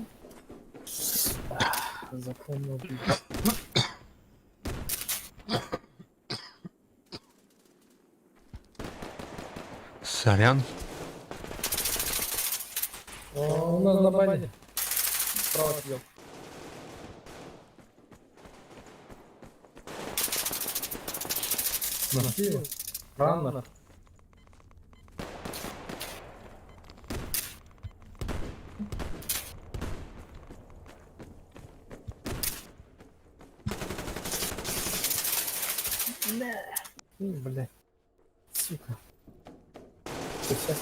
Запомнил. Бля. Сорян. О, у нас на базе. Справа сидел. Нашли его? Раннер. Бля. Сука. Сейчас.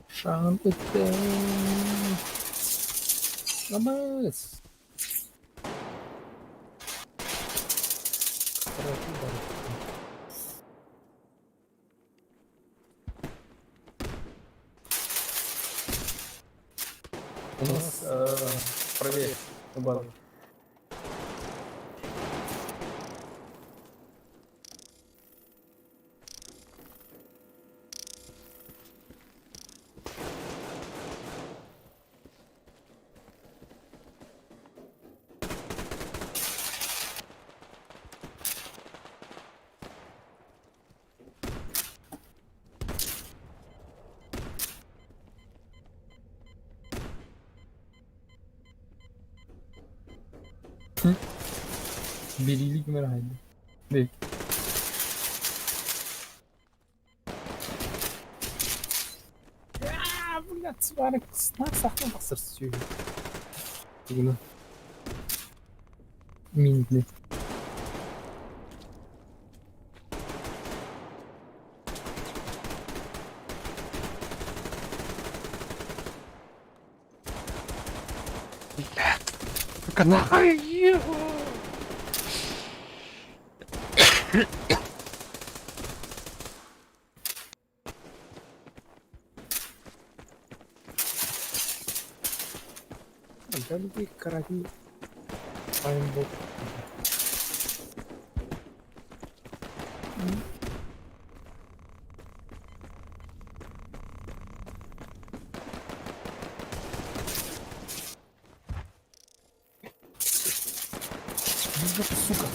Шампите. Намаз. У нас правее у базы. Бириилик мэр хайда. Бек. Блядь, сварок снак сахна тахсар сүөһү. Тугуна. Минитни. Сука, нахуй! Дальний карабин. Айнбок. Сука.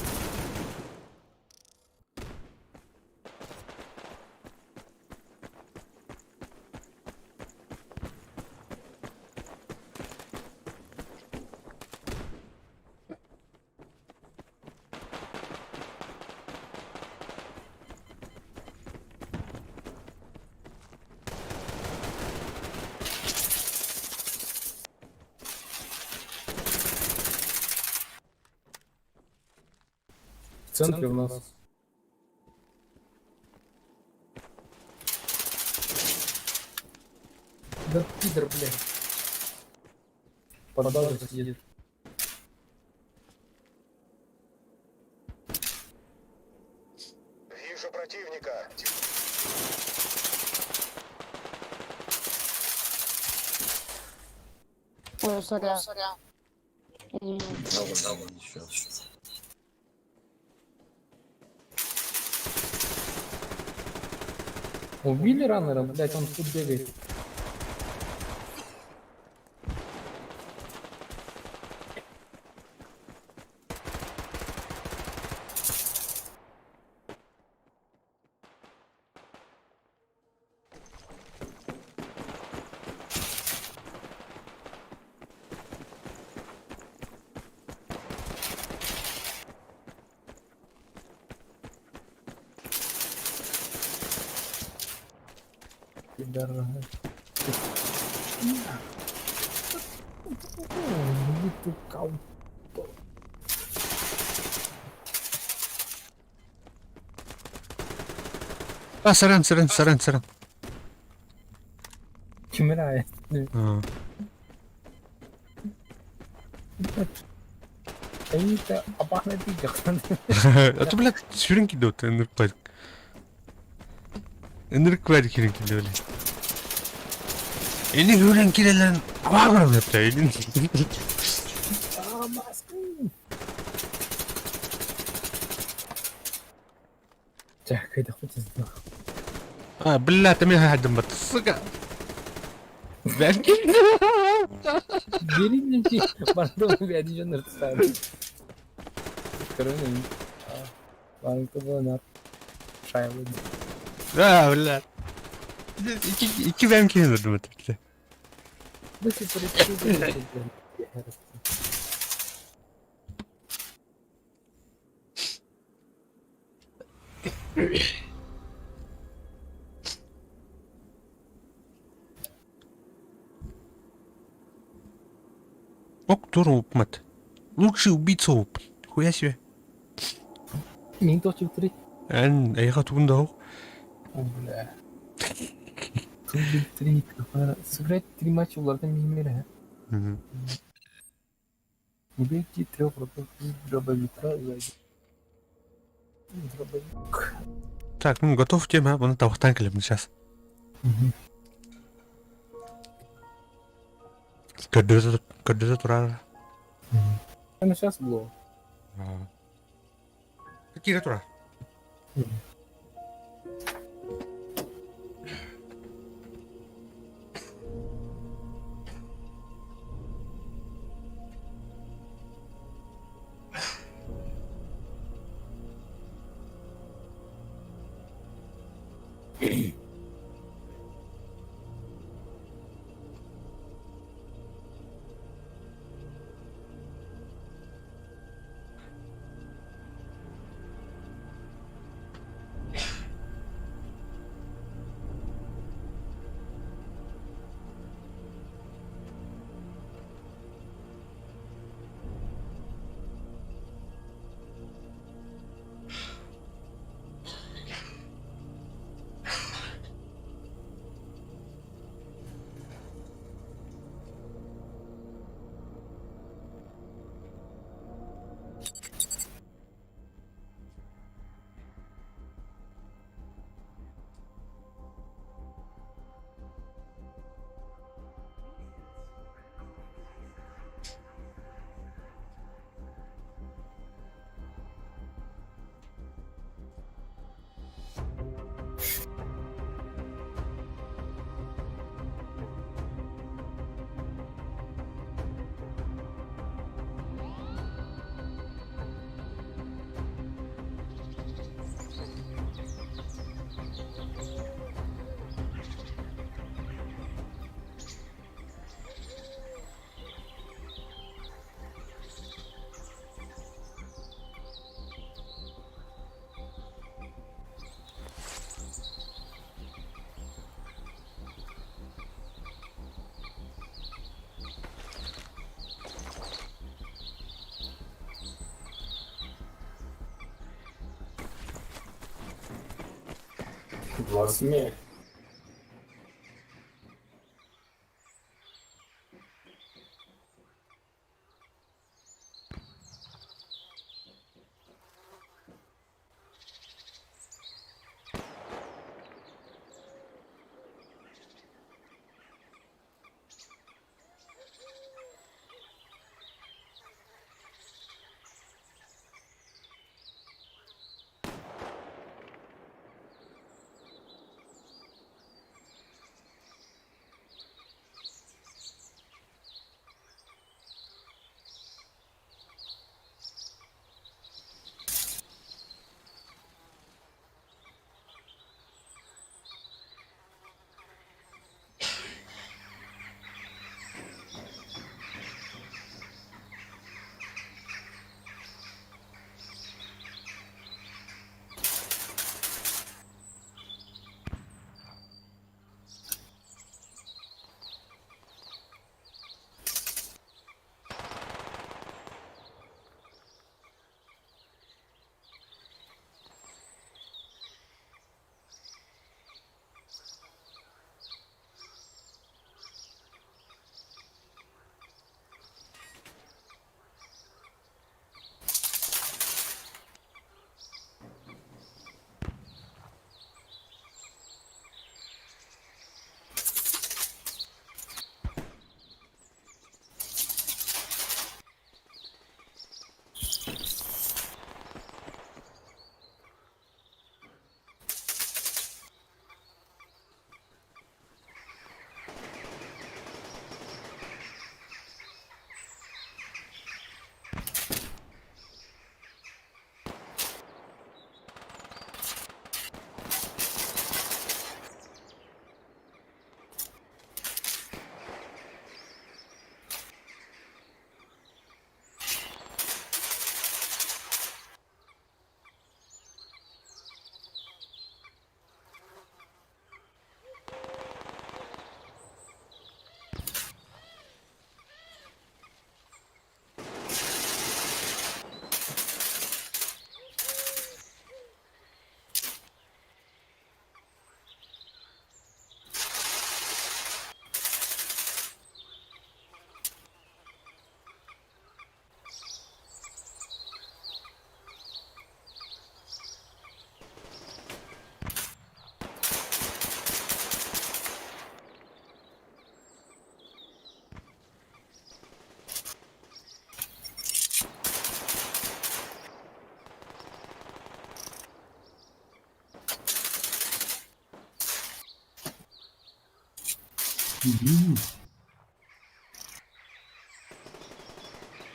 В центре у нас. Да пидор, блядь. Под базой сидит. Вижу противника. Ой, сорян. Извини. Убили раннера, блядь, он тут бегает. Пидорас. А, сорян, сорян, сорян, сорян. Умирает. А. Это опасный пидор. А то, блядь, сүрүн кидет, энеркварик. Энеркварик сүрүн кидет, блядь. Эни хүрен кирелерин аваа блядь. А, маску. Так, это хоть из А, блядь, ты меня хадым бат, сука. Блядь. Бери Пардон, я не знаю. Короче, барыңты Шайлы. А, блядь. Ики, ики бэм кирелерин бат. Ок, тур упмат. Лучший убийца уп. Хуя себе. Мин точно три. Эн, эйха тугунда ох. О, бля. Три, сыграть три матча в Латвии мира. Убейте трех врагов из дробовика за один. Дробовик. Так, ну готов тема, вон это танк сейчас. Көрдөрө турар. Она сейчас было. Кире турар. Власне.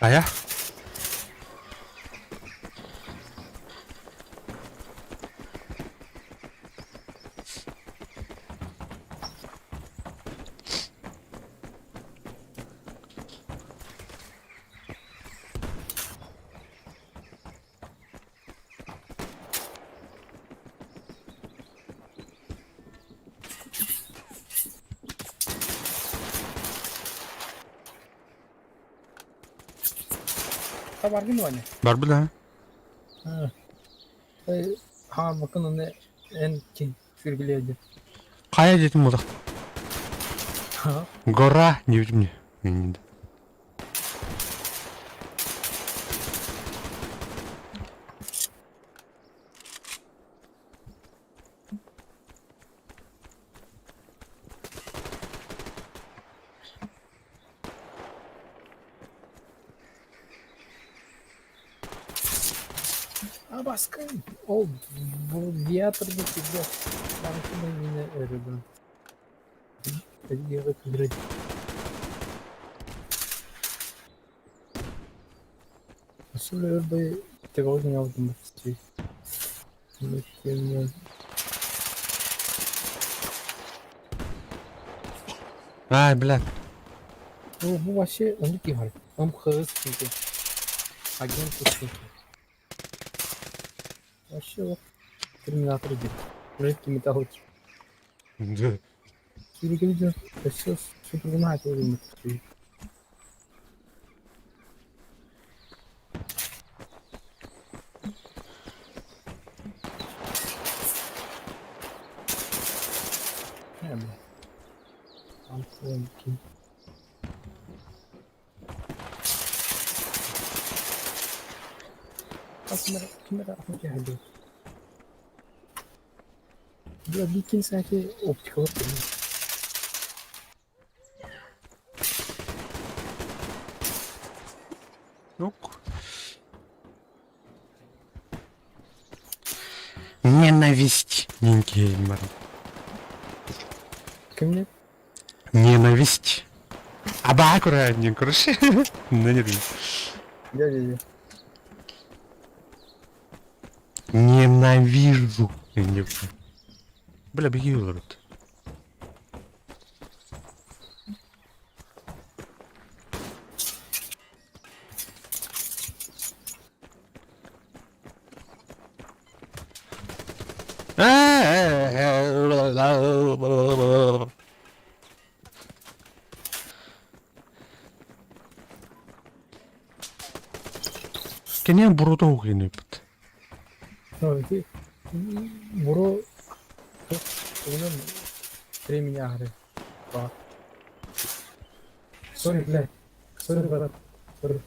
Хайа? Баргын Ваня. Бар да. Ха бакын оны эн кин сүргүлээди. Хайа диэтим буолах. Гора диэбитим дии. А баскын. Ол виаторды всегда барысына мені өрөбүн. Эдиге күндүрөт. Асыл өрбөй тегоодун алдым бу. Ай, блядь. Бу вообще оннук иһэр. МХС киһи. Агент киһи. Вообще вот Терминатор диэн. Жидкий металл. Да. Сүрүкүлү өссө сутугунаат ылыммыт. Бля. Антон ким? Ким эрэ атын киһи дуу? Бля, биир саати оптикалар көрүҥ. Yok. Ненависть. Нинки бар. Кимне? Ненависть. Абаа көрө короче. Да нет. Дядя. Ненавижу. Бля, беги олорут. Кини бурута угинипт. Ну, ити буро тугунан времени аһары. Сори, блядь. Сори, брат. Сори.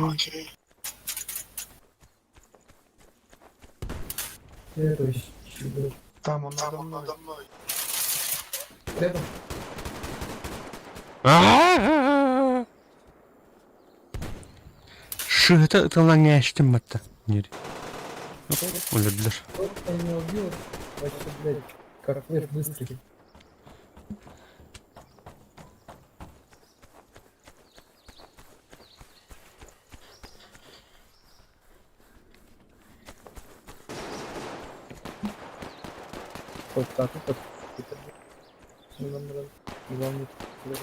Окей. Следующий. блядь. Там он надо мной. Рядом. Шыһыта ытыллан ээштим батта. Нери. Өлөрдүлэр. Тот, кто меня убил, вообще, блядь, как флеш быстрый. Вот так вот. Это, Главное, блядь.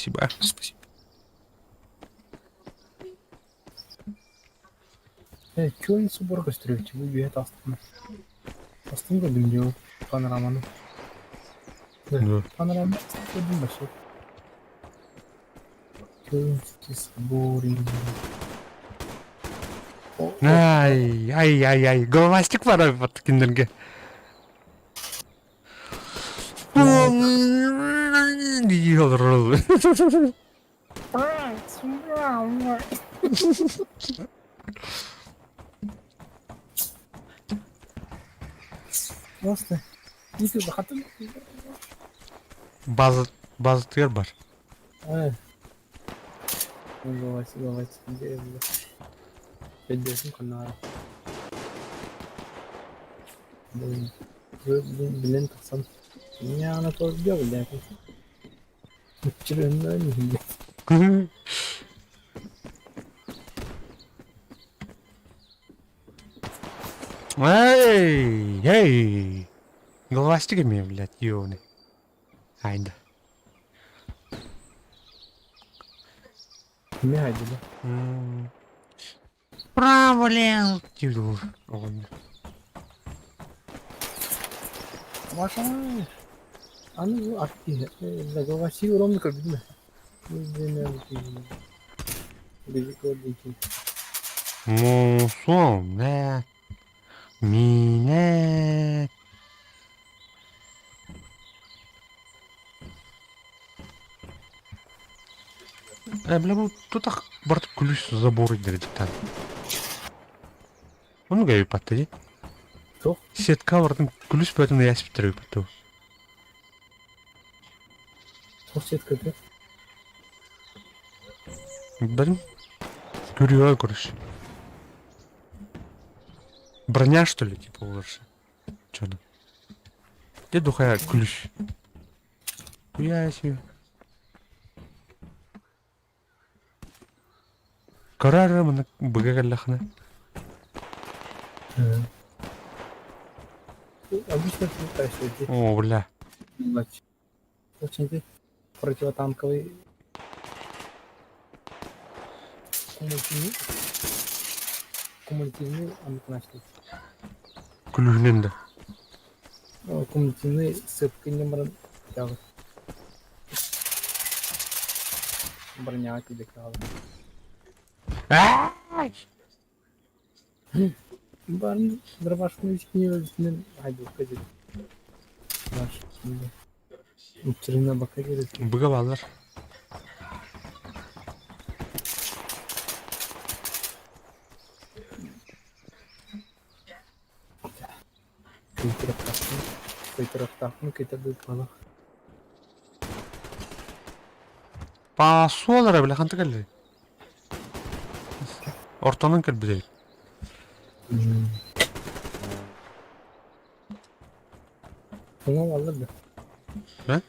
Спасибо. Спасибо. Чё собор көстөрүчү бу үөт астына. Астын көрдүм дио панораманы. Да. Панорама көрдүм вообще. Кёльнский собор. Ай, ай, ай, ай. Головастик бар вот киндерге. Просто. Ники бахатын. База база тыр бар. Э. Ну, давайте, давайте. Где я буду? Пойдем канара. Блин, блин, блин, пацан. Меня она тоже делает, да? Вчера не Эй, эй. Головастик имею, блядь, ёбаный. Айда. Мягкий, да? Право, лево. Тюр. Он. Ваша. Аны атты. Головастик ромны көрдүм. Мусоне. Мине. Э, бля, бу тутах барт күлүс забор дедиктан. Оны гайы патты ди. Туох? Сетка бартын күлүс бөтін ясып түрі патты. Туох сетка да? Білім. Көрüyor короче. Броня что ли, типа, лучше? Чё там? Где духая ключ? Хуя себе. Карара мына быга кэллэххинэ. Обычно ты иди. О, бля. Очень ты противотанковый кумулятивный кумулятивный аныкначный. Күлүһүнэн да. Кумулятивный сыпкы немаран тягы. Броняҕа тиийбэккэ хаалла. Ай! Барын дробашканы үскүнү айдылка деді. Наш. Учрына бака керек. Быга баллар. Кыйтырахтаахпын. Кыйтырахтаахпын кыйтардыыппалах. Паасуолара бile ханта кэллэ. Ортонон кэлбит эбит. Уҥа баллар да. Э?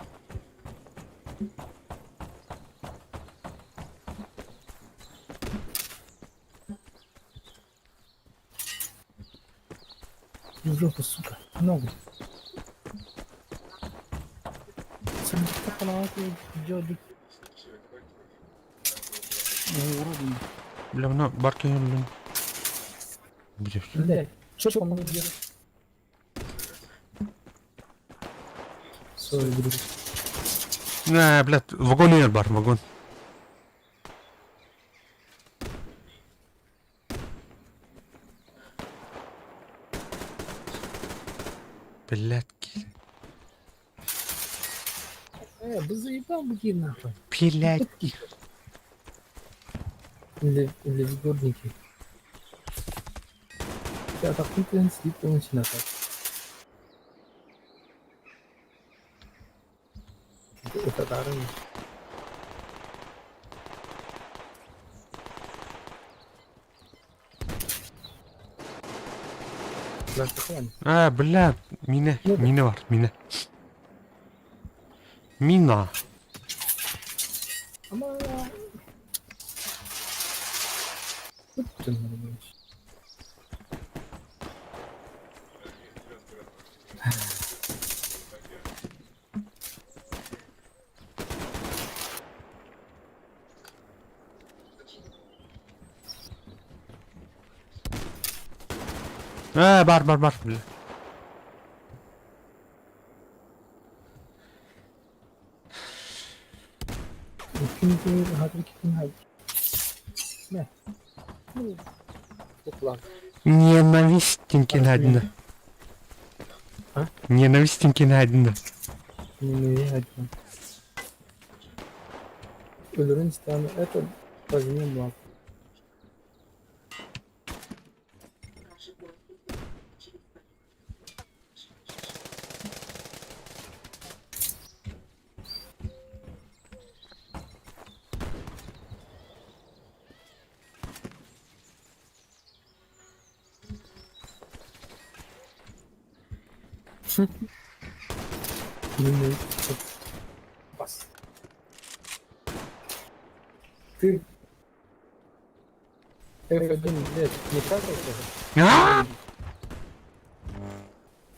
В жопу, сука. Ногу. Бля, мына бар киһи Блядь, что он может делать? Сори, друг. Нэ, блядь, вагон иһэр бар, вагон. Блядь. Да заебал бы нахуй. Блядь. Или в горники. Я так не слип, он сюда так. Это даром. А, бля, мина, мина бар, мина. Мина. Ama... Ээ, бар, бар, бар, бля. Ненавистники найдены. А? Ненавистники найдены. Ненавистники. Өлөрөн стану это возьми благ. Бас. Ты F1, блядь, не какался? А!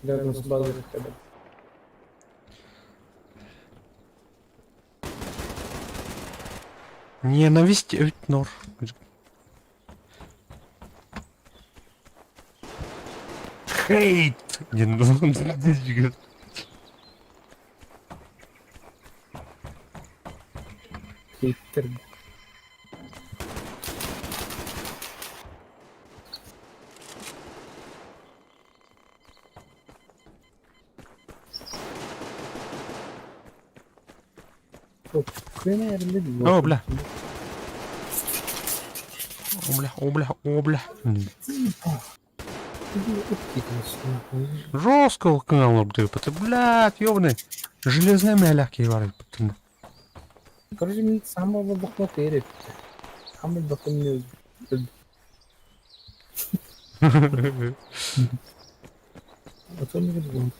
Рядом с базой хотя бы. Ненависть нор. Хейт! Хейтер. О, бля. О, бля, о, бля, о, бля. Жестко канал ты, блядь, ёбаный. Железная мягкие варит. Короче, мен самого блокнота ерет. Самый блокнот. А то не буду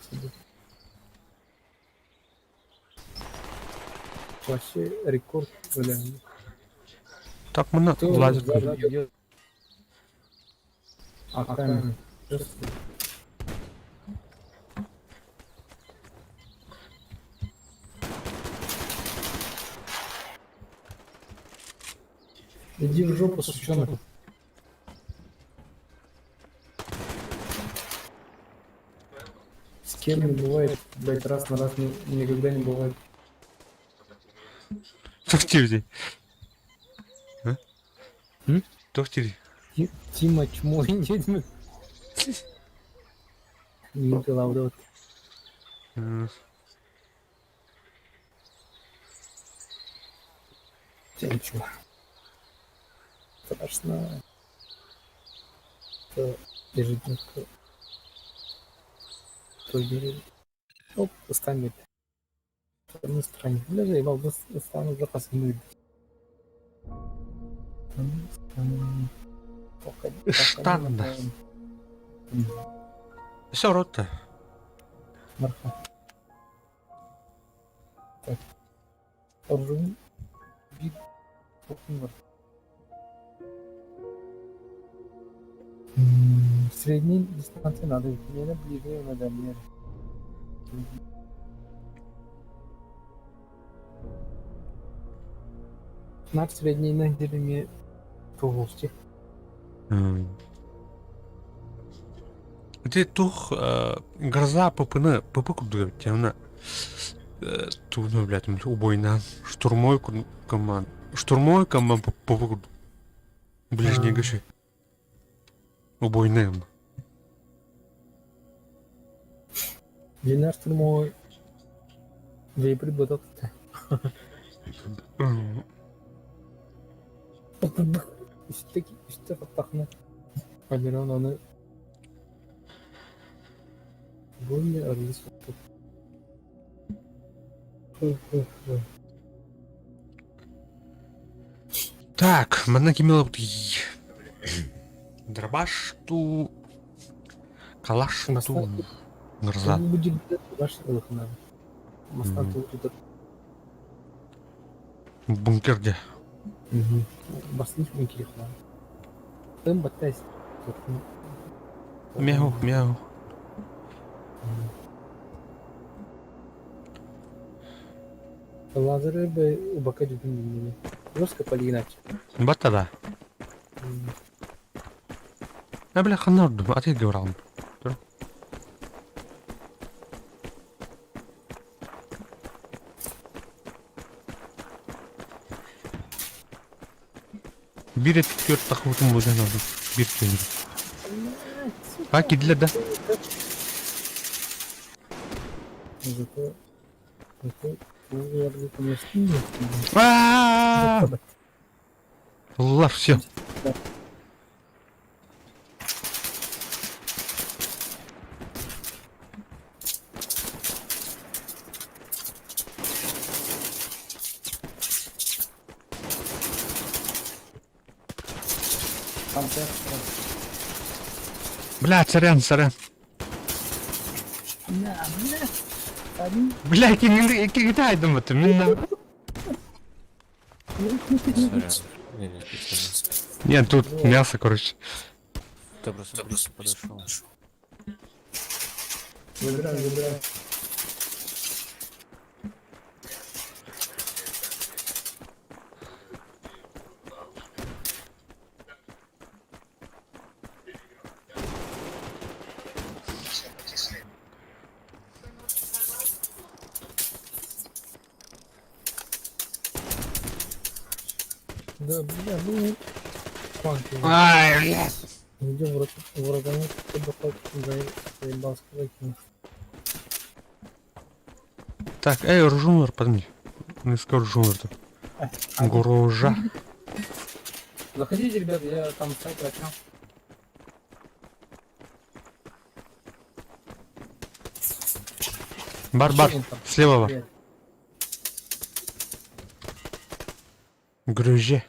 Вообще рекорд, бля. Так мы на лазер. А камера. Иди в жопу, сучонок. С кем не бывает, блядь, раз на раз никогда не бывает. Слушайте, Туох диирий? Тима чмо диэтим. Мин тылаабыт. Ничего. Страшно. Это ежедневка. То Оп, ыстаан биэрдэ. Ыстаан заебал, ыстаан уже хасыҥҥы Штанда. Все, рота. Марха. Так. Оружие. Бит. Средней дистанции надо, мне ближнюю надо мне. Наш средний на деле тугусти. Ити тух гроза ППны ПП курдук эбит уонна тугун блядь убойнаан штурмовой команд штурмовой команд ПП курдук ближнего еще убойная Динар штурмовой вейпри бодот. Үстэ фаттахна. Полирон аны более аргыс Так, манна кимила Дробаш ту калаш ту гроза. Бункерде. Мяу, мяу. Лазеры бы убака дюдүн Жестко полиначе. Батта да. А бля ханна ордум, атыга бараҕын. Тур. Биир түөрт тахыбытым буолан ордук. Биир түөрт. А киирдилэр да? Зато зато Аа! Ыллар, все. Бля, сорян, сорян. Бля, киһи думатым. Мин Сорян. Не, не, специально. Нет, тут мясо, короче. Ты просто близко подошел. Забирай, забирай. Да, бля, ну... Фанки. Ай, блядь. Идем в врагами, чтобы хоть заебал сказать. Так, эй, ружунлар, подожди. Не скажу ружунлар. Грожа. Заходите, ребят, я там сайт отнял. Бар, бар. Слева бар. Грыже.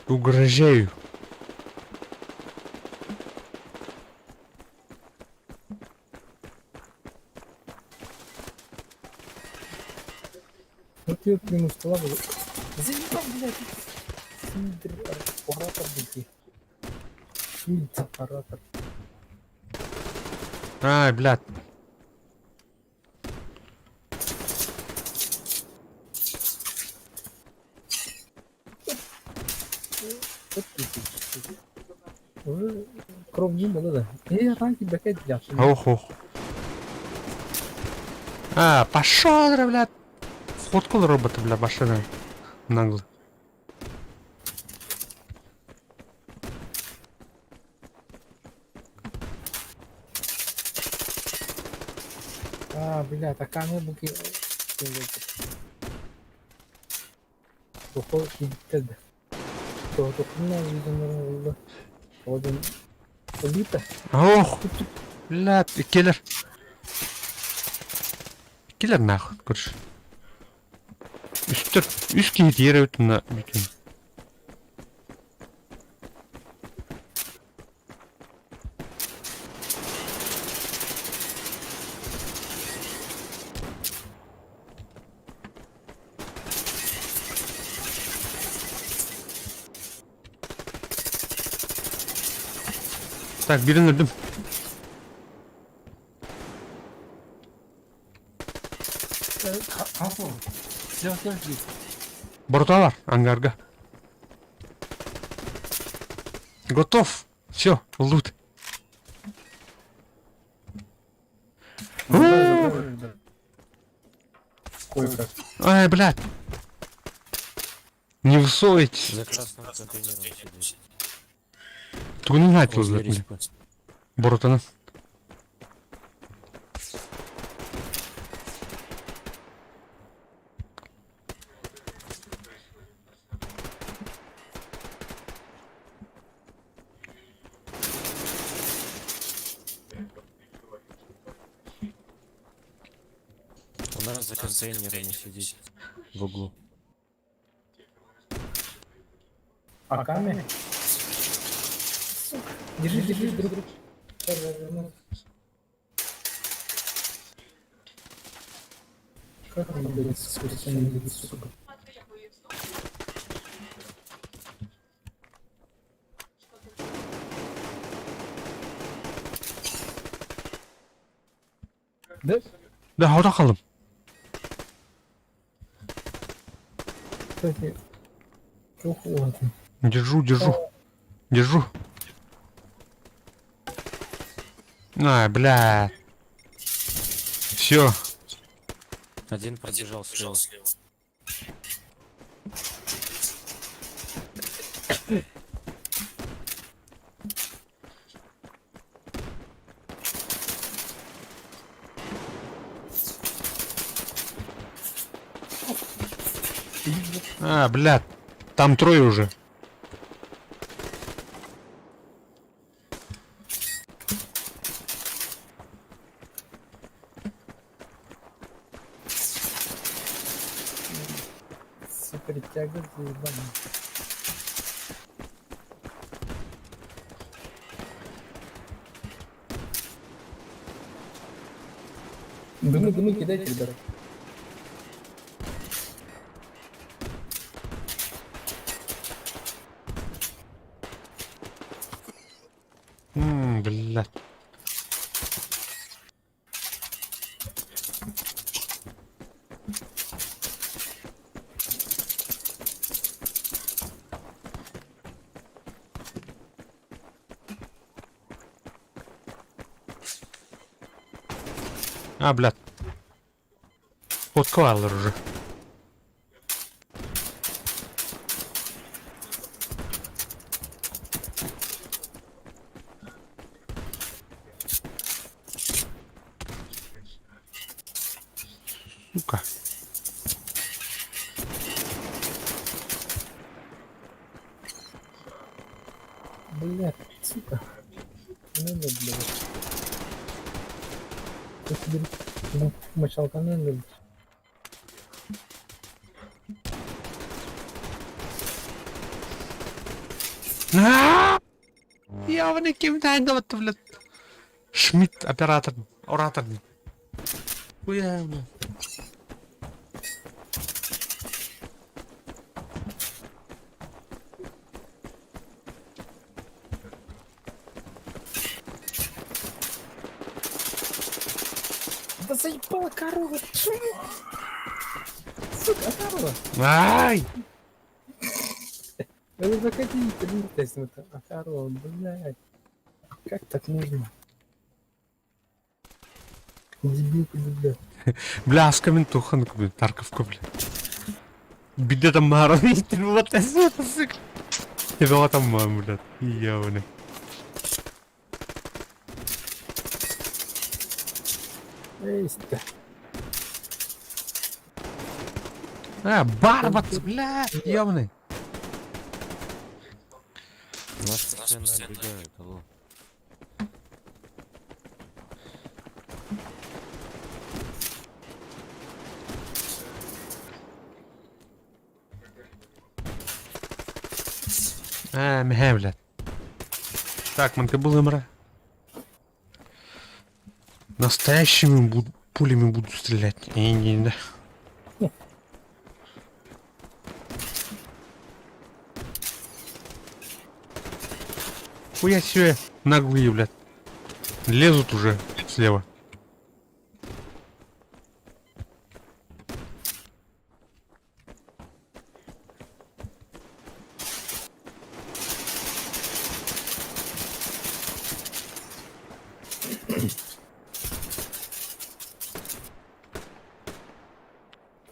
Угрожаю. Вот я минус стола был. Заебал, блядь. Оратор, блядь. Оратор. Ай, блядь. Уже кровь не было, да? Я ранки бэкэт взял. Ох, ох. А, пошел, блядь. Фоткал робота, бля, машина. Нагло. бля, такая буки. Тоқо киттеді. Тоқына видеоны Один убита. Ох! Бля, киллер. Киллер нахуй, короче. Үстер, үс киһи тиэрэ бүтүнна бүтүн. Так, birini öldüm. Хасыл. Слева, слева сидит. Борта бар, ангарга. Готов. Все, лут. Кое-как. Ай, блядь. Не высовывайтесь. За красным контейнером сидит. Тугун Возле айтылды. респы. Боротаны. У нас за контейнерами сидит. В углу. А камень? Сука. Держи, держи, друг, друг. Как он, блядь, сука, сука. Да? Да, orada kaldım. Кстати, çok ладно. Держу, держу. Держу. А, бля. Все. Один пробежал слева. А, бля. Там трое уже. Супер тяга заебана. Дымы, дымы кидайте, ребята. М, бля. А, бля. Подкалар уже. Сука. Бля, сука. Ну, да, бля. Я тебе, ну, мочалка надо. Я кимден да блядь. Шмидт оператор, оратор. Хуя, блядь. Да заебала корова, чего? Сука, корова. Ай! Это закатите, это а корова, блядь. Как так можно? Дебилка, блядь. Бля, аска мин тухан блядь, Тарковка, блядь. Биде там мара, вот это, сука. Тебе там мам, блядь. Ёбаный. Эй, ста. А, барбат, бля, ёбаный. Нас постоянно оббегают, алло. А, мэ, блядь. Так, манка был имра. Настоящими пулями буду стрелять. Не, не, да. Хуя себе наглые, блядь. Лезут уже слева.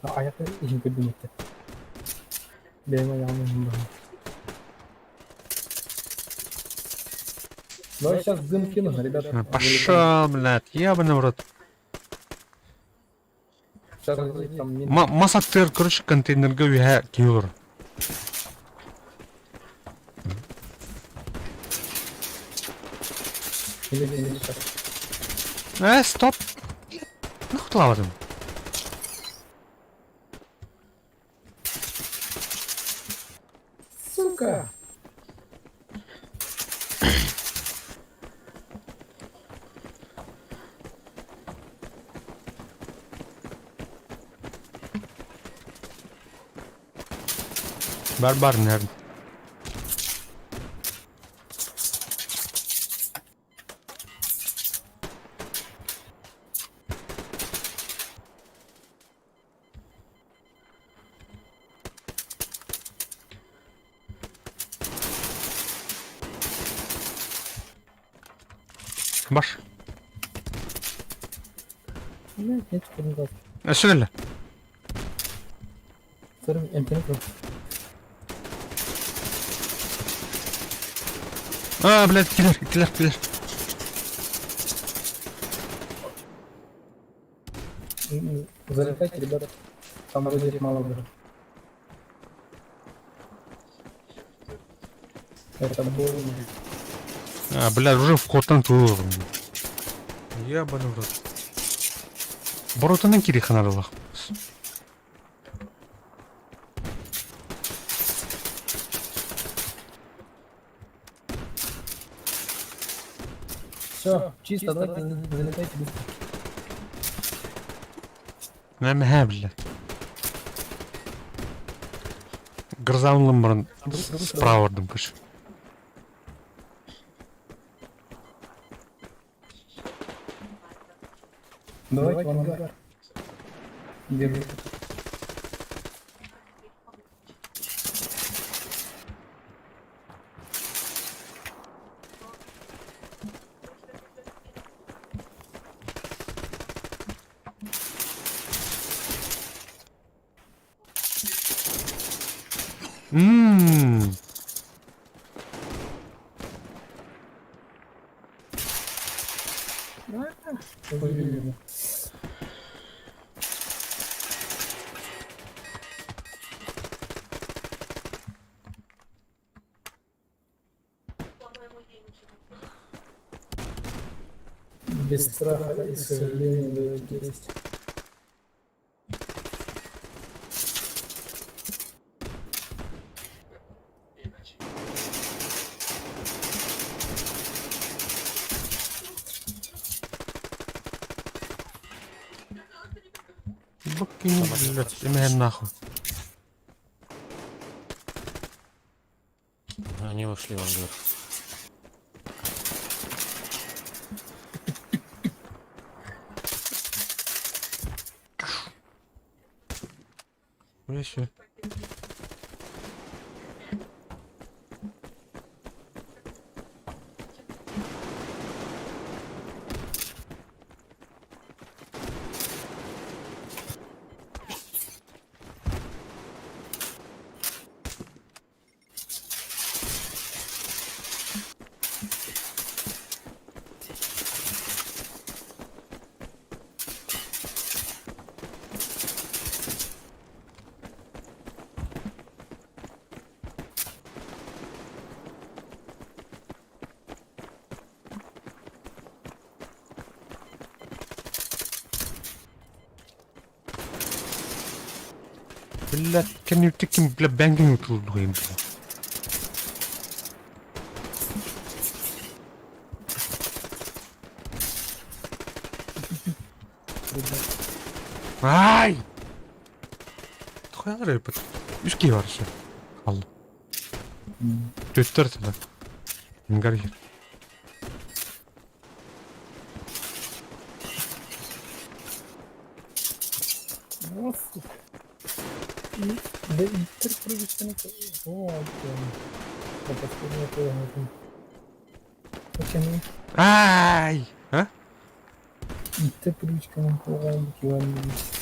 Ayakta işin kötü. Benim ayağım önümde. Давай сейчас дым кину, ребята. А, пошел, блядь, ебаный в рот. Сейчас там мин. Масаттыр, короче, контейнерге үйә киюлар. Или сейчас. Стоп. Нахуй лавадым. Сука! Бар-бар, наверное. Баш. Нет, нет, не Сөйле. Сорок, МП. А, блядь, киллер, киллер, киллер. Залетайте, ребята. Там вроде их мало было. Это больно. А, блядь, уже входтан тур. Ебаный в рот. Боротанан кири ханарылах. Все, чисто, давайте залетайте быстро. Нәмә, блядь. Грозавлым бұрын справа ордым, короче. Давайте в ангар. Держи. Ммм. Ой, Без страха и сожаления дает есть. Бакини, блядь, имеем нахуй. Они вошли в ангар. Еще. Блядь, кэнниттэн бля бэҥҥин утулдугайым бля. Ай! Тухайалар өлбүт. Үс киһи бар еще. Алла. Төттөр тыла. Ингар иһэр. Вот, сука. И, да, иттер прыгачканы... О, До последнего положим. Почему? Ай! А? Иттер прыгачканы куоҕаан киһи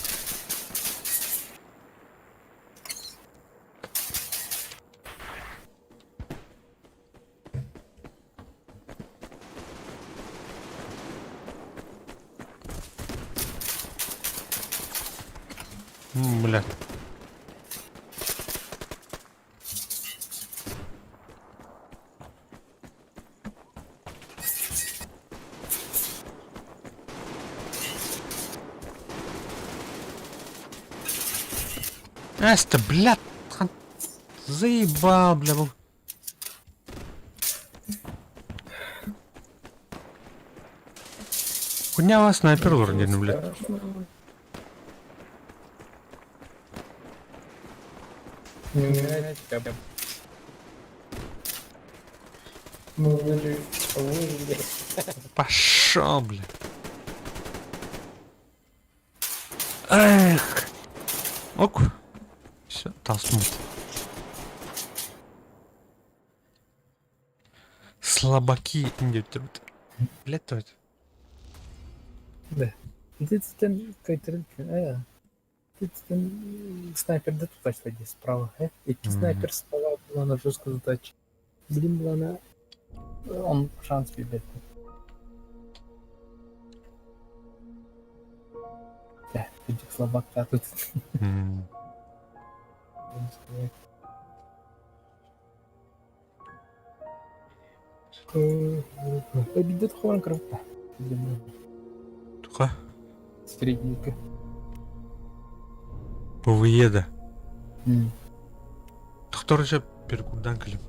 Бля. Эста, бля, заебал, бля, был. Хуйня снайпер вроде, ну, блядь. Не умирайте, прям. Мы выжили, выжили. Пошел, бля. Эх. Ок. Все, толстнул. Слабаки индивидуют. Блядь, то это. Да. Ититтэн кайтырын э ититтэн снайперда тутач дии справа э икки снайпер справа была жестко задача билин булана он шанс биэрбэт Э, этих слабак тут. Биирдэ тухуоран көрөбүт Туха. Средненько. ПВЕ-да. Тохтор еще перекурдан кэлим.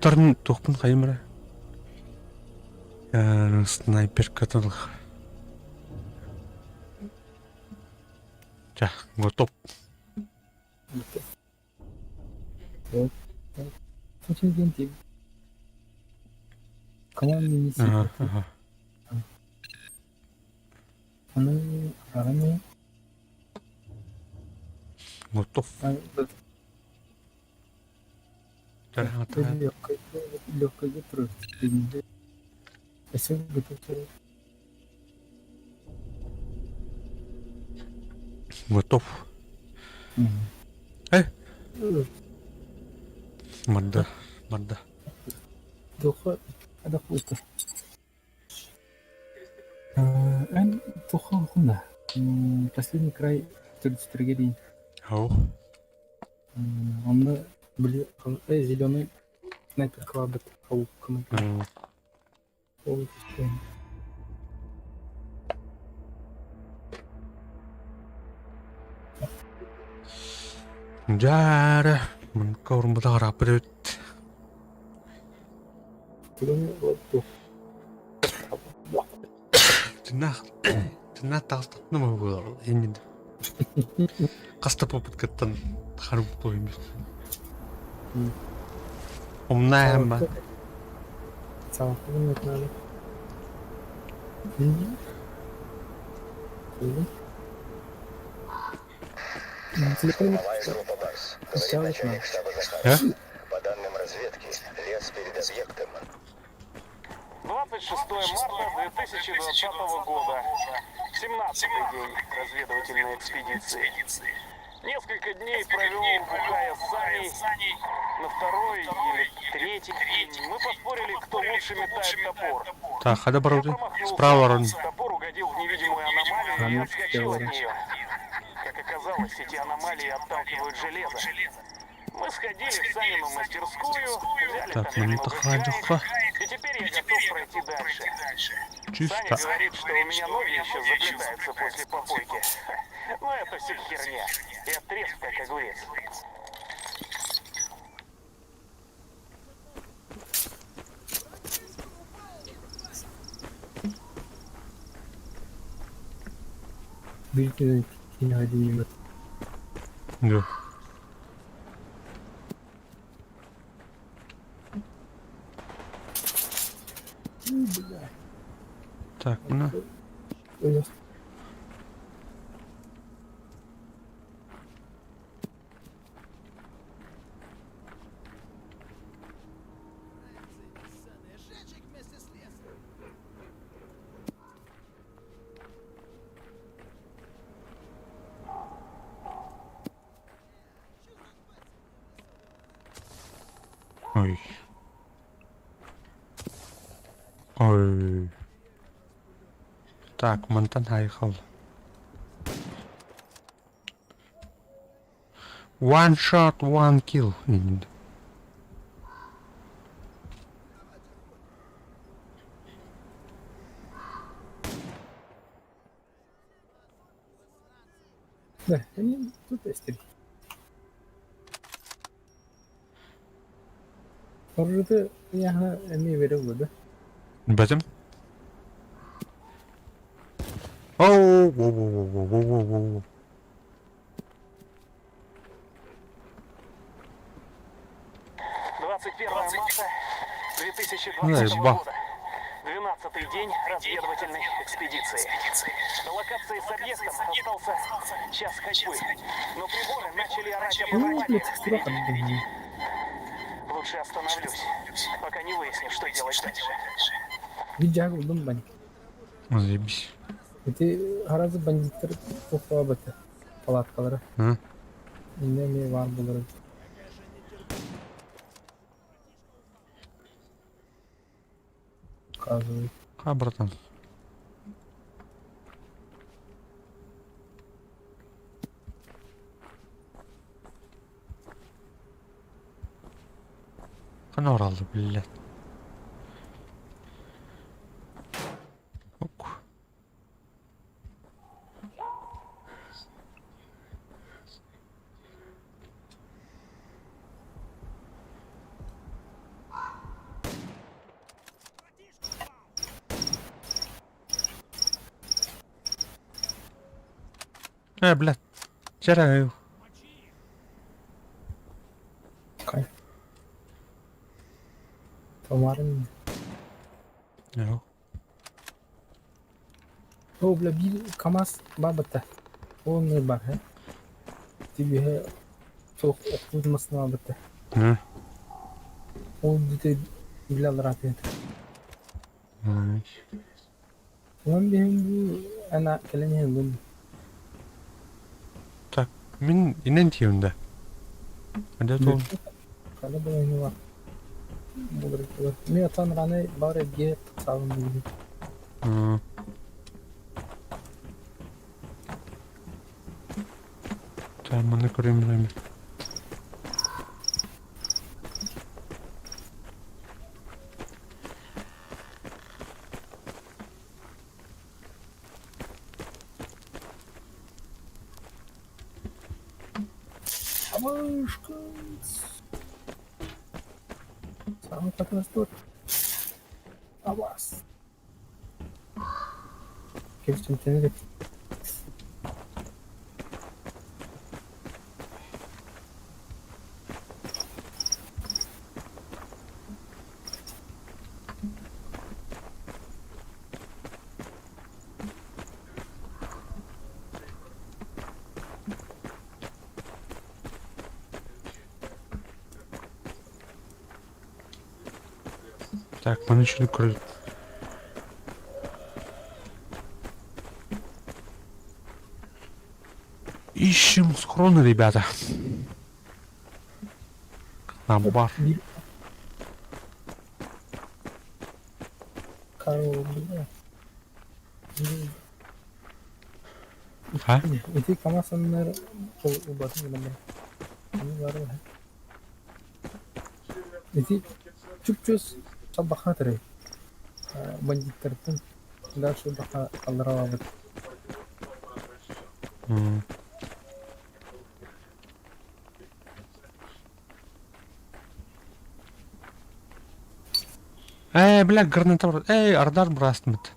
Туохтарын туохпун хайым эрэ. Снайперкатын Ча, готов. Ага, ага. Готов. Готов. Э? Манда, манда. Эн туха Последний край төрүстэргэ Ау. Онно били зеленый снайпер кылаабыт холукканы. Ол Дьээрэ, мунка урумбута харааппыт эбит. Тыннаах тыннаах таҕыстахпына буолар иннин хаста попыткаттан харым туойбут. Умнаайым ба. Штурмовая группа «Барс». Говорит начальник штаба Захаров. По данным разведки, лес перед объектом 26 марта 2020 года. 17-й день разведывательной экспедиции. Несколько дней провел, бухая с Саней. На второй или третий день мы поспорили, кто лучше метает топор. Так, хада Я баруды. промахнулся. Справа рон. Топор угодил в невидимую аномалию и отскочил от нее. Как оказалось, эти аномалии отталкивают железо. Мы сходили в Санину мастерскую, взяли Так, там мне немного так гаек, и теперь я готов пройти дальше. Саня Чисто. говорит, что у меня ноги еще заплетаются после попойки. Но это все херня. Я трезв, как огурец. Да. Так, мына. Ой. Ой. Так, мантан хайхал. One shot, one kill. Да, они тут тестили. Orada яһа эми бере булды. Бәтем. Оу, воу, воу, воу, воу, воу, воу. 21 марта 2020 Заебал. года. 12-й день разведывательной экспедиции. До локации с объектом остался час ходьбы. Но приборы начали орать об Ну, аномалиях. блядь, сюда там. Лучше остановлюсь, пока не выясню, что делать дальше. Bir jag buldum ben. Заебись. Эти гораздо бандиттер тохтообаты палаткалары. Hı? Инде бар булыр. Указывает. Ха, братан. Хана оралды, блядь. Ок. Ээ, блядь. Чэрэ. Кай. Томарын. Yok. О, бля, биир КамАЗ баабыта. Ол бар, э? Тибиһэ суох охтубут массыына баабыта. Hı. Ол дите бile аллараатын. Ay. Онон биһин бу ана кэлэн иһэн бу Так, мин инен тиэмдэ. Эдэ тол. Хала буолан бар. Булар булар. Мен атан раны бар эбге сабын билди. Hı. Так, маны көрөм билем. Амышка. Самый катастроф. Абас. Кепчим тенелек. Так, маны шуну көрө. Ищем схроны, ребята. Нам бар. Бир Карл бля. Ha? Ити КамАЗ аннар убатын гынан бар. Аны бар бар. Ити чүп-чүс сабаха тыры. Бандиттартан дальше баха алларалабыт. М. Эй, бля, граната бар. Эй, ардар бырастымыт.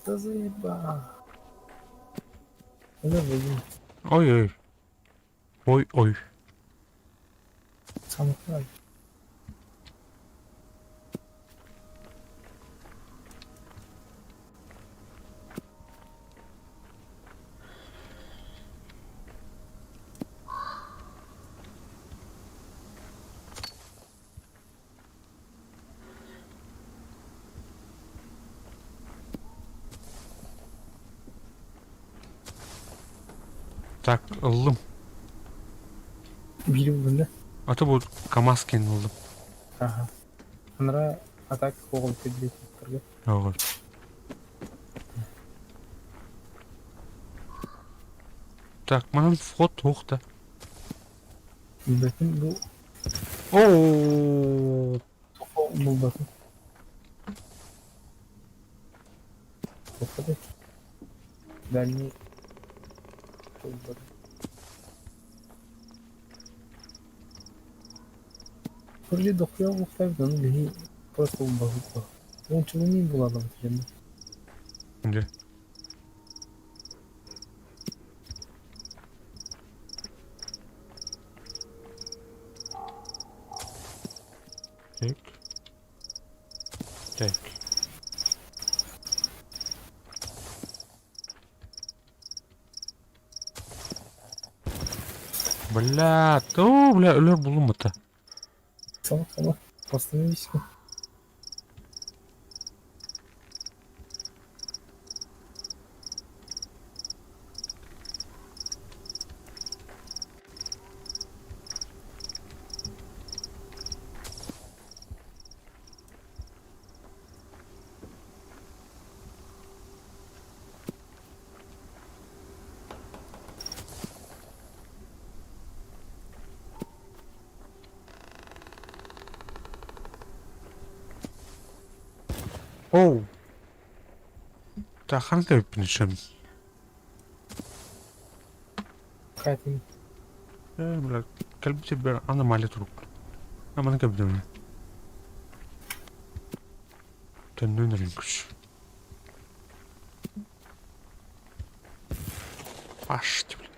Да заеба. Да блин. Ой-ой. Ой-ой. Самохвал. Так, ыллым. Бири булдун да. Ата бу КамАЗ кен ыллым. Аха. Анара атак хоғол кедли турга. Оҕол. Так, манан вход туох да. Билбэтин бу Оо. тоқо булбатын. Тоқо Дальний булбатын. Вроде дохуя булхтайбыт, аны биһи просто булбабыт. Ончулуни буладабыт дем. Де. Так. Так. Бля, то, бля, өлөр булум это. Сама сама. Остановись. Оу. Так, ханка принесем. Катин. Э, бля, кэлбит бер аномалия турук. Аманы кэбдем. Төннөн ринкүш. Аш, бля.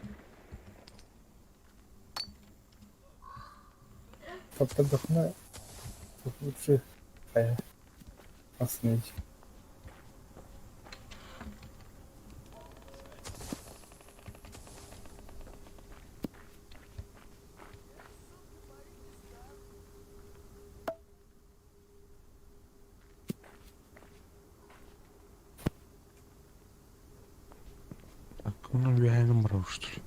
Таптардахына лучше хайа остановить. Так, ну үөһээнэн барабыт что ли?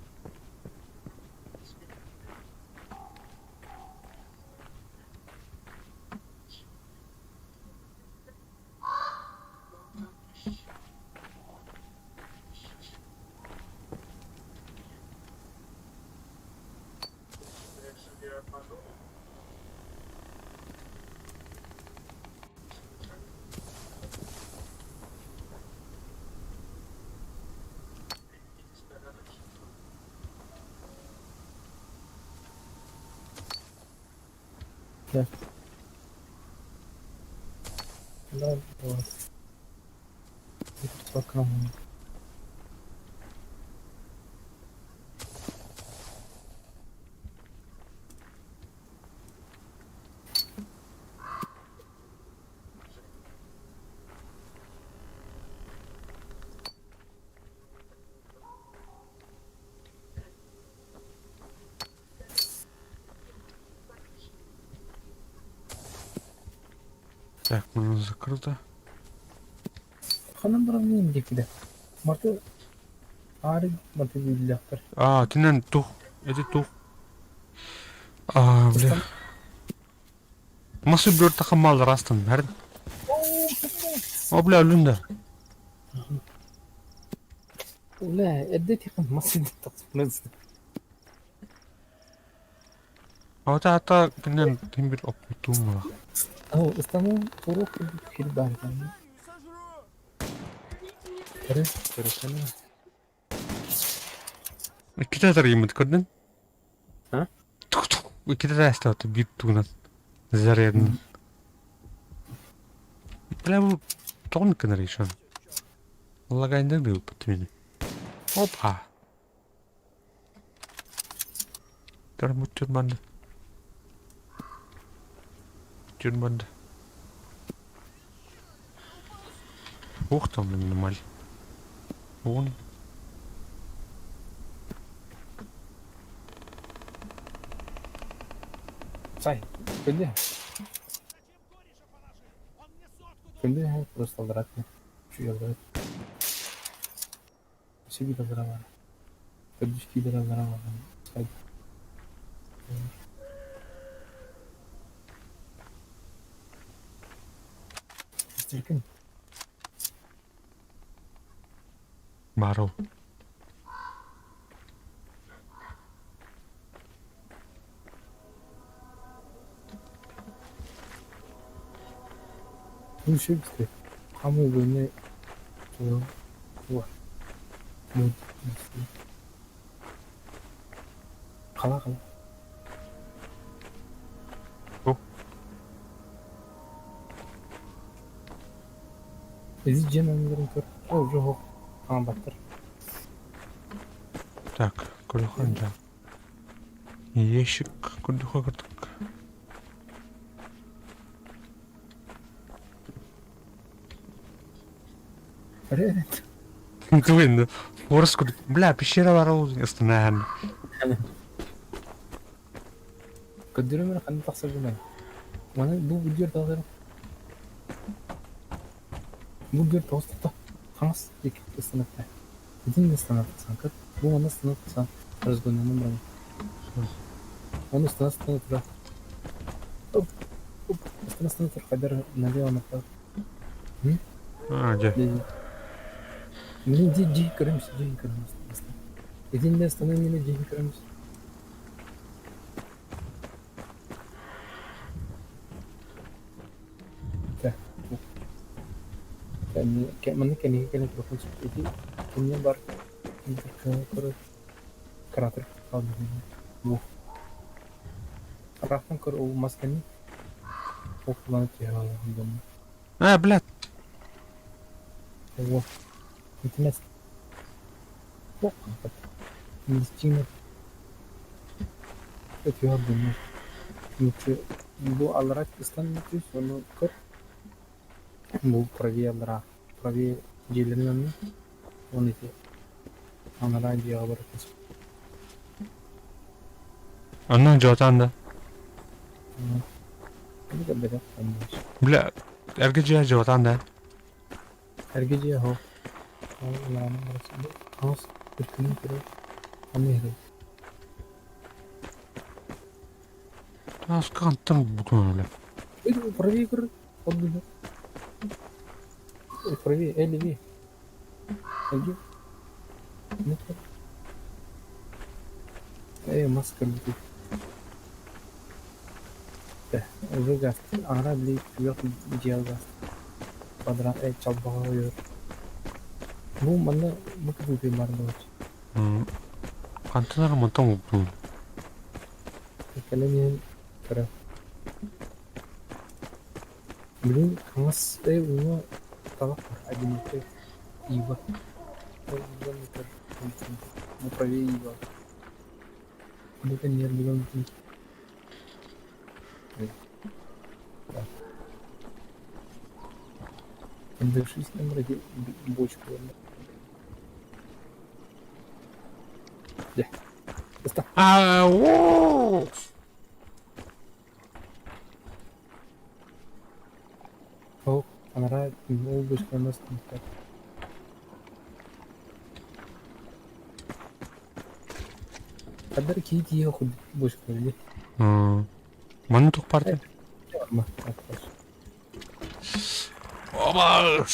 Да. Да, вот. Это Так, мына закрыто. Ханан баран диэкидэ. Марты аары марты биллэхтэр. А, тинен тух. Эти тух. А, бля. Масы бөр тахамал растан, бәрін. О, бля, өлүн да. Бля, эрдэ тихэн мас тахсыбын. Ата ата кинен тимбир опутум. Оо, ыстануу турук хир бар. Көрө, көрөсөнө. Иккитэ тарыймыт көрдүн? А? Тук тук. Иккитэ тастааты биир тугунан. Зарядын. Бля, бу тоҕун гынар еще. Лагайда был подтвени. Опа. Тормут тюрманды. Тюрманды. Ух там нормаль. Вон. Сай, күндэ. Күндэ просто алдырат. Чуй алдырат. Себе алдырама. Көрдүш кийлер алдырама. Сай. Истеркин. Бару. Ну все быстрее. Хамы войны. Во. Ну, Қала қала. О. Изи жен анларын көр. О, жоқ. Ана баттыр. Так, көрүхөн жа. Ящик көрдүхө көрдүк. Привет. Туин, орыс көрдүк. Бля, пещера бар ол астына. Көдүрүмөр ханна тахсар гынан. Маны бу бүдүр тағыр. Бу бүдүр тоғыз тоқта. Хаңас дик станатта. Един станатта санкат. Бу маны станатта сан. Разгоннан бран. Оны станатта тура. Оп. Оп. Станатта тура кайдар налево направо. А, де. Мин ди ди көрөмүз, ди көрөмүз. Един станатта ди көрөмүз. Манна кэннигэ кэлэн туруохпун сөп. Ити кэмҥэ бар көр кратер бу Ыраахтан көр ол мас кэнни ол куланы түһэ А, блядь. О, итимэс. Медицина твердый лучше бу аллара ыстан түс, ону көр. Бу правее аллара, правее дьиэлэрин анны. Уон ити анараа дьиэҕэ барытын. Онно дьуотаан да. Бля, эргэ дьиэ дьуотаан да. Эргэ дьиэ оһох. Ол улаанан барахсан хаҥас үркүнүн көрөр, ону иһэр. Тааска хантан бутун өлө. Правее көр, отдыхы. Правее, э, левее. Иди. Э, маска бүтү. Уже газ. Ара били күөх дьиэ газ. Квадрат э чалбаҕа ойор. Бу манна бу кытыытый бар буолар. Хантан ара мантан уктун. Кэлэн иһэн көрө. Билин хаҥас э уҥа талах бар одинокий ива. Ива метр. Ну правее ива. Бу кэннигэр бүгэн Подержись на вроде бочку. Где? А, о! О, анараа ол бочканы ыстаммыттар. Хаддар киһи тиийэ курдук бочка дии. Манна туох баар Оба!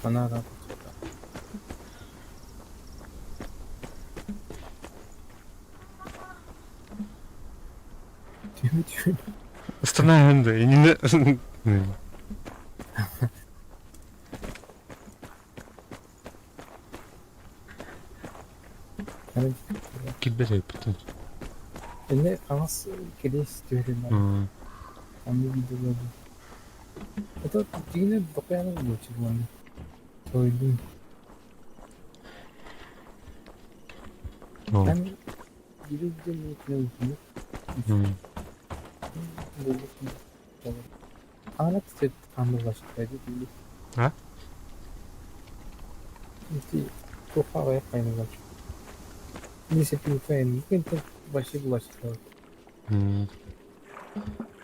Она Түһү Ыстана да иннинэ Килбэт эбиппитин. Инне хаҥас кириэс түһэрин Онно видеоларбын. Это дьиҥинэн бакыйаанын буолчу буолан. Сойдум. Эн биир дьон үтүнэн Аана кстати А? Ити туохха аҕыйах хайныгач. Несепилка вообще булачтар.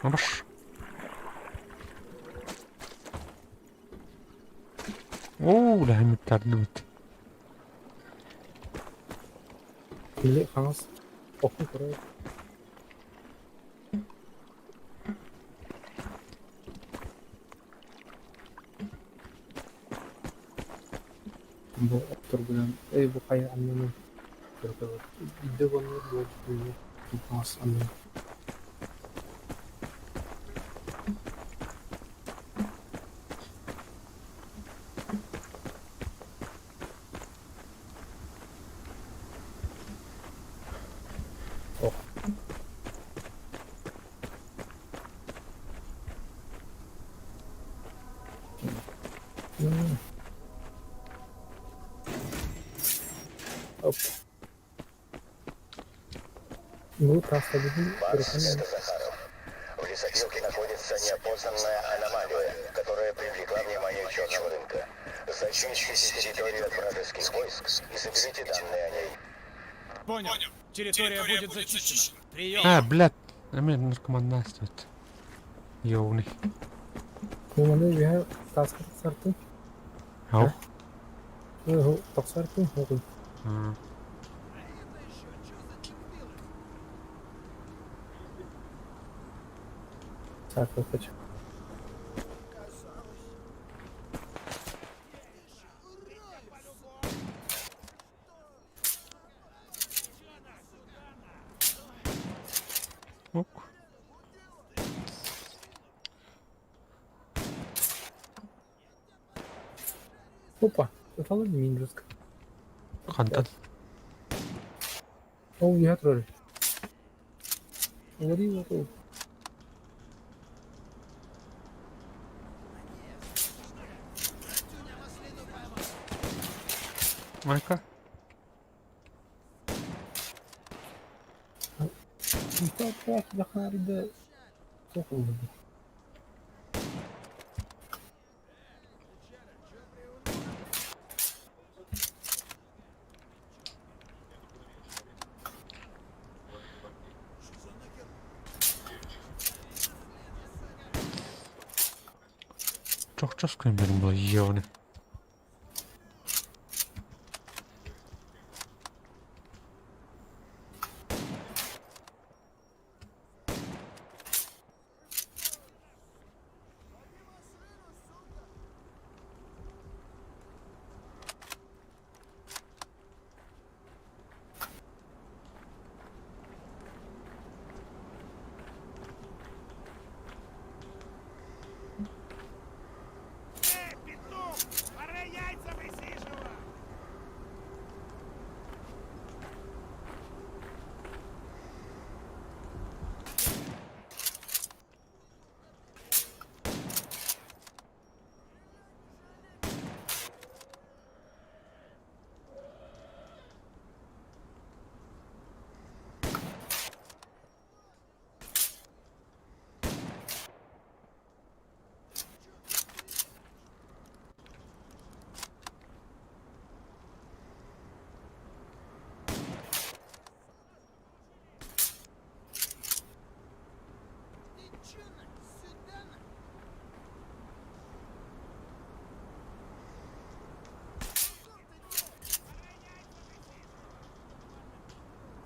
Абаш. Оо, лэхэмиттардыбыт. Или хаҥас охун көрөр. Бу охторгунан, эй бу хайа аннынан көрөкөлөр. Идде гоннор буолбут хаҥас аннынан. Оп. Ну, траста Барс, это Захаров. В лесопилке находится неопознанная аномалия, которая привлекла внимание черного рынка. Зачистите территорию от вражеских войск и соберите данные о ней. Понял. Территория будет зачищена. Прием. А, блядь, эмиэ наркоманнаастыбыт. Ёуни. Маны үөһэ тааска тахсартын. Ау. Тахсартын хоҕун. Саакка хочу. Ок. Опа, ыталар мин жестко. Хантан? Ол үөһэ турар. Уларыы ол. Майка. Чохчос күннэрим була йоны.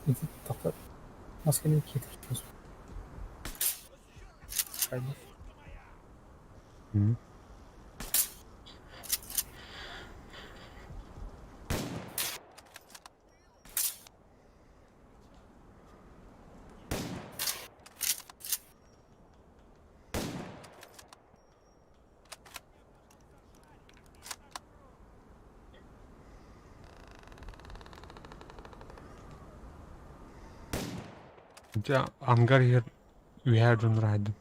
Ити тахта масканы киэтэр Хайдах? Дьэ, ангар иһэр үөһээ дьоннор аайдым.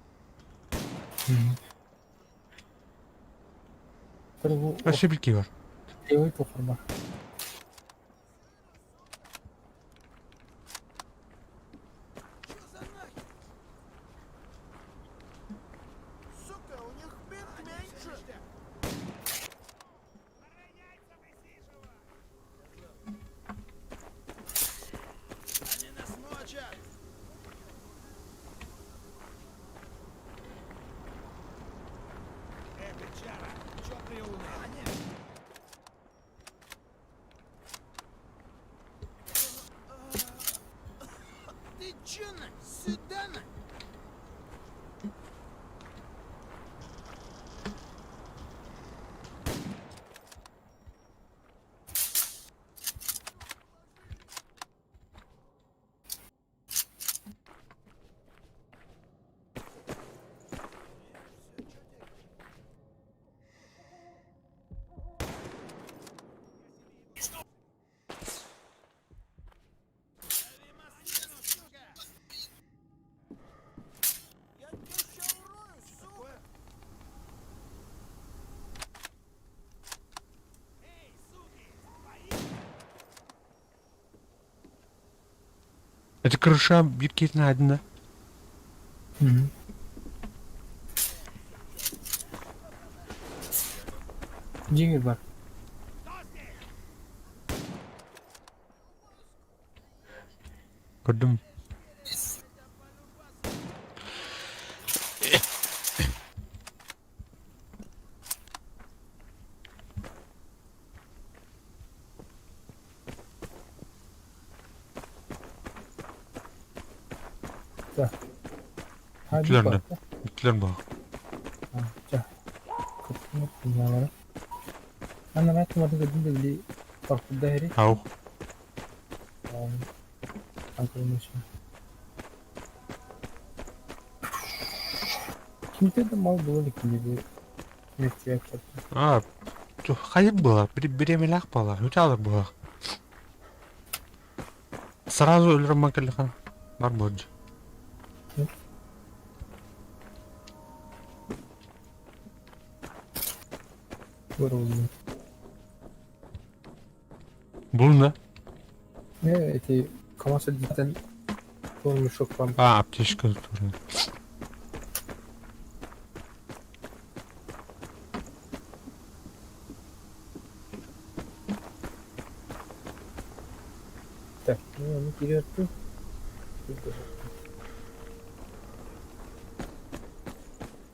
Өссө бир киһи бар. Левый похорба. Ити крыша биир киһитин аайдын да? Дьиҥэр бар. Көрдүм. Бүттүлэр да. Бүттүлэр баа. Ау. Кинтэ да мал була илик мертвяк. А, хайык была, бириэмэлээх буола, үтэ буолар. Сразу өлөрөммө кэллэххэ бар буолдьу. Көрөллөр. Булна. Эти КамАЗ үрдүттэн туох мешок баар. А, аптечка тоже. Так, ну ону кириэртим.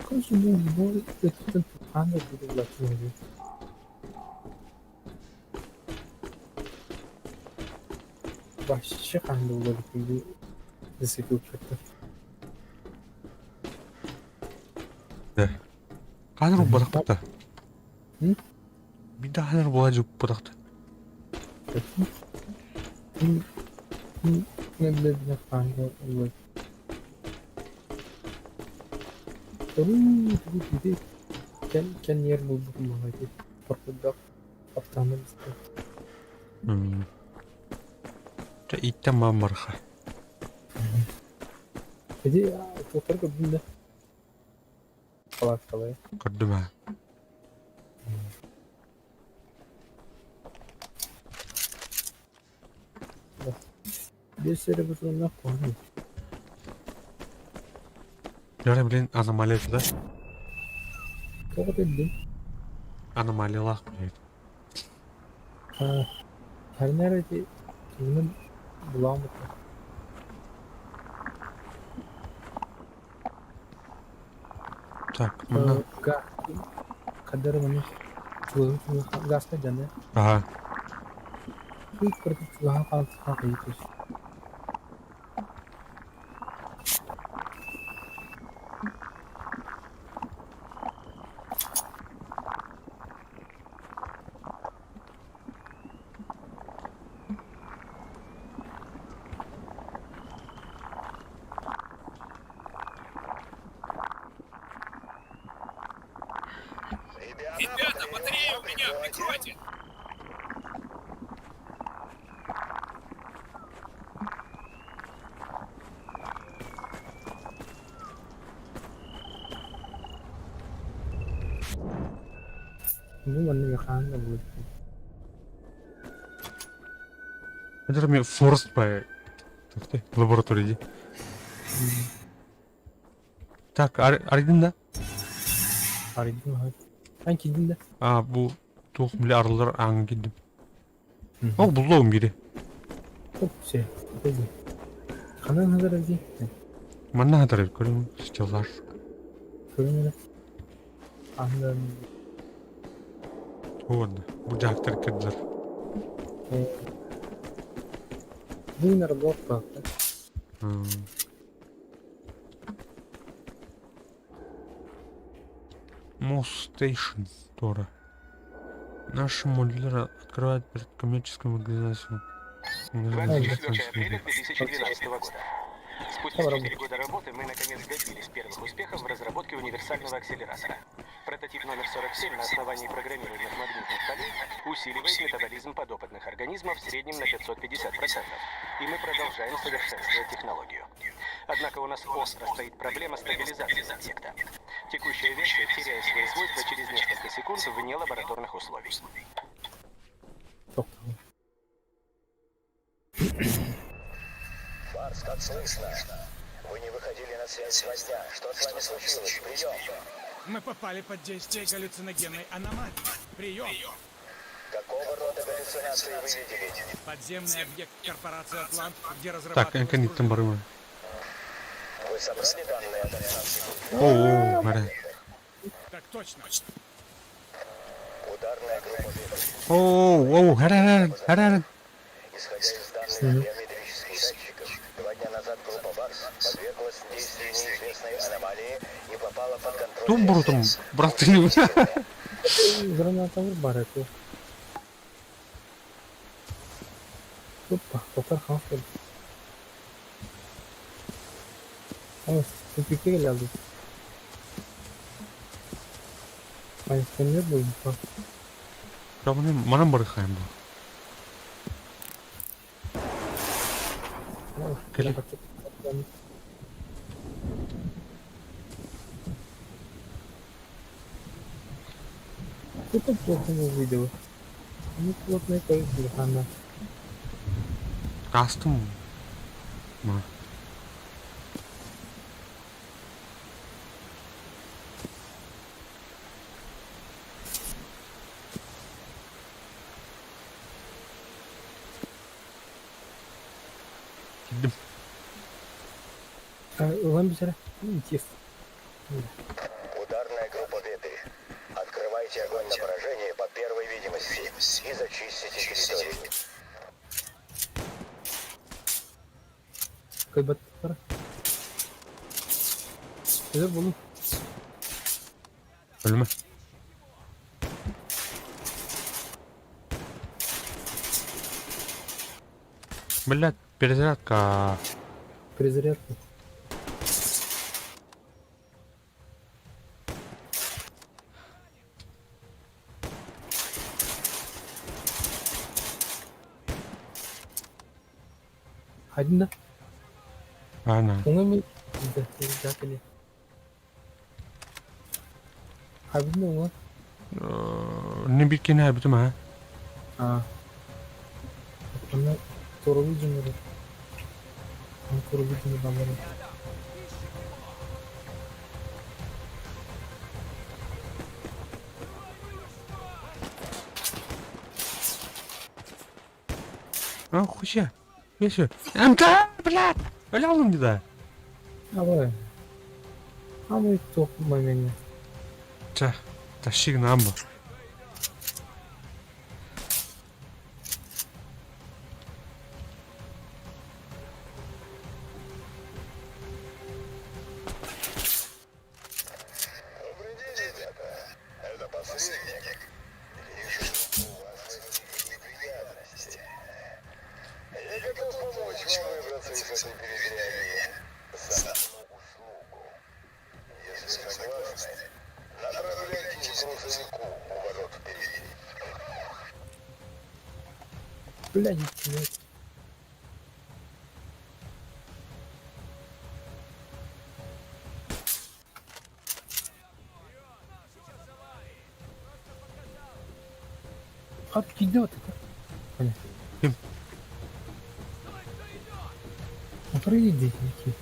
Короче, бу өттүттэн хаан да буллаччы. Вообще хаан да булабыт бу лесопилкаттан. Ханыр убатахпыта. М? Биирдэ ханыр була дьуппутахта. Мен хаан да булабыт. Ити кэн кэнниэр булбутум маҕа поркуйдах аптааны быстар. Чэ иттэн баан барха. Ити туохтары көрдүм да. Палаткалай. Көрдүм аа. Биэс эрэ бутунна куһаҕан. Дьэ, блин, аномалия да? Тоҕо билдим? Аномалиялаах блин. Ханна эрэ ити тугунан булааммыт Так, манна Хадары маны гаска дьаны. Ага. Кырдык чугаһан хаалтыха кыйытыс. Ребята, батарея у меня, прикройте! Бу манна хаан да будет. Это мне Форест по лаборатории. Иди. Так, арыйдын да? Арыйдым аһай. Ан киирдин да? А, бу туох били арыллар ааҥҥа киирдим. Ол буллуом бири. Хоп, все, иди. Ханан хазар иди. Манна хатар көрүҥ стеллаж. Көрүҥ эрэ. Андан Уонна бу дьаактар кырдылар. Бу наработка. Мост Station Тора. Наши модуляры открывают перед коммерческим организацией. 24 апреля 2012 года. Спустя 4 года работы мы наконец добились первых успехов в разработке универсального акселератора. Прототип номер 47 на основании программируемых магнитных полей усиливает метаболизм подопытных организмов в среднем на 550%. И мы продолжаем совершенствовать технологию. Однако у нас остро стоит проблема стабилизации объекта. Текущая версия теряет свои свойства через несколько секунд вне лабораторных условий. Тоқтау. Барс, как слышно? Вы не выходили на связь 2 дня. Что с вами случилось? Прием. Мы попали под действие галлюциногенной аномалии. Прием! Какого рода галлюцинации вы видели? Подземный объект корпорации «Атлант», где Так, разрабатывалась кэнниттэн барыма. Вы собрали данные о галлюцинациях? Оо, бары. Так точно. Ударная группа «Вектор». Оо, оу, хараран, хараран. Исходя из данных биометрических датчиков, 2 дня назад группа «Барс» подверглась действию неизвестной аномалии и попала под контроль Тум бурутум, СС. брат. Граната бар это. Опа, тотар хаос кэллэ. О, тупикка кэлэ алды. Хайысханньыт буолбута. Манан барыхайым бу. Кэлин. Это плохо не увидела. Ну, плотная тоже телефона. Астым. Ма. Киирдим. Ылан бүтэрэ. Интересно. Ударная группа Вепрь. Открывайте огонь на поражение по первой видимости и зачистите территорию. Кыйбаттар. Öyle bunu. Ölme. Блядь, перезарядка. Перезарядка. Один да? Ана. Оҥо Хабин оҥо. Не биккене бүтүм ha. Аа. Онно торулу дьоннору. Торулу дьоннору. А, хуя. Вещи. МТ, блядь! Өлө да. Абай. Абай туох момент. Ча, тащи нам бу. Добрый день, ребята. Это посредник. Вижу, у вас возникли неприятности. Я готов помочь вам выбраться из этой передряги за одну услугу. Если согласны, направляйтесь к грузовику у ворот впереди. Блядь, блядь. Хат кидет это. Понятно. Ким? Ну пройди, какие.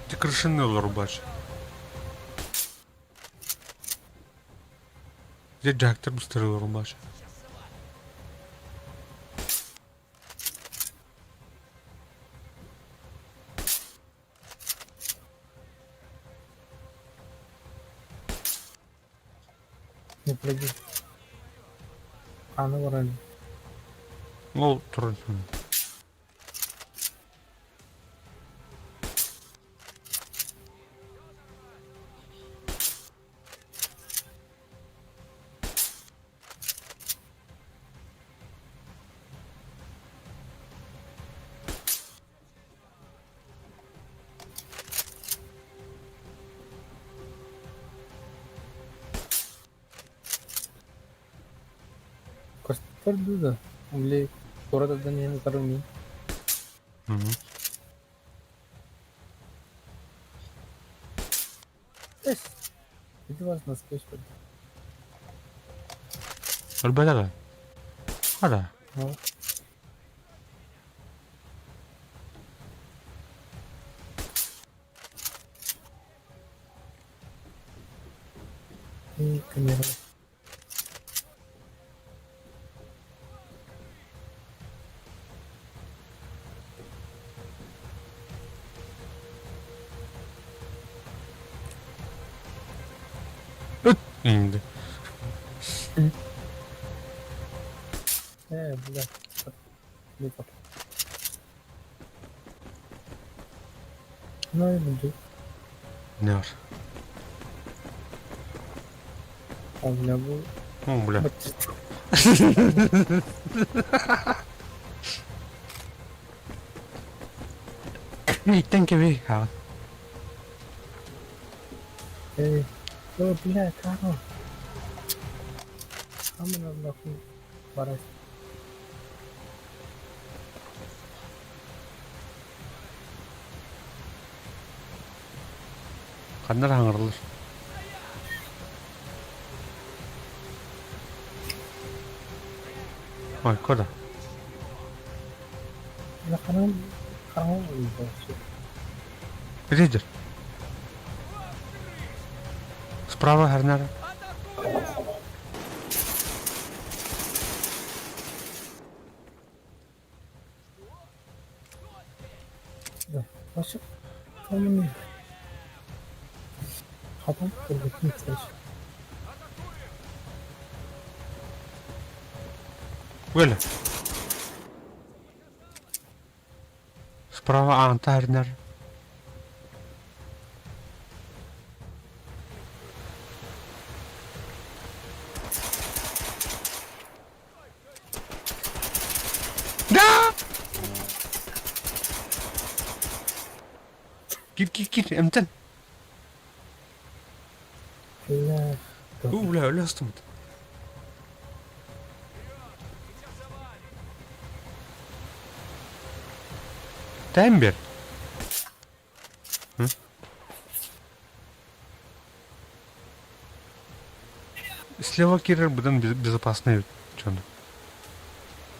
Ты крышаны рубач. Где Джактер быстрее рубач? Не пройди. А, ну вроде. Ол турун. Костер да. Бли, курата да не на Мгм. Эс. Иди вас насквозь под. Өлбөтө да. Ада. Ну. И камера. Инди. Бля. Не пап. Ну, я буду. Не бар. А, бля, бу. О, бля. Иттен кеби. Эй, о, бля, Карл. Хамына нахуй барас. Ханна эрэ хаҥырыллар. Ой, кода. Хараҥа хараҥа буолбут. Лидер. Справа Харнара. Уэлэ. Справа аантаарнар. Да! Кир, кир, кир, эмтэн. У, бля, өлө астымыт. Таймбер. Слева киирэр быдан безопасный эбит дьону.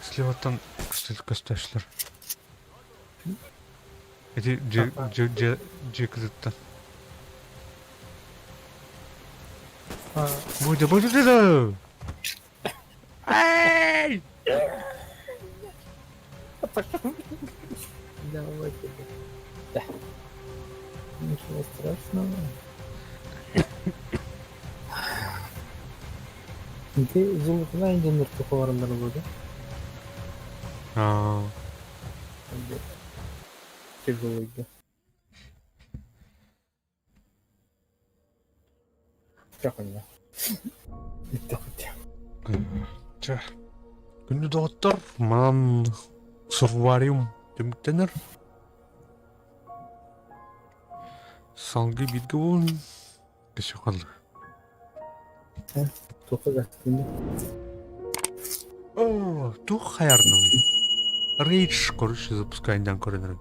Слеваттан көстөөччүлэр. Ити дьиэ дьиэ дьиэ кытыттан. Будет, будет, будет! Эй! Давайте. Да. Ничего страшного. Ити золотuna инженер туховарындар болду. Аа. Тяжелый. Прикольно. Чэ, күндү доҕоттор, манан сурвариум түмүктэнэр. Салгыы бииргэ буолун, өссө хаалла. Туохха гостиный? О, туох хайарный? Рейдж, короче, запускайдан көрөнөрүн.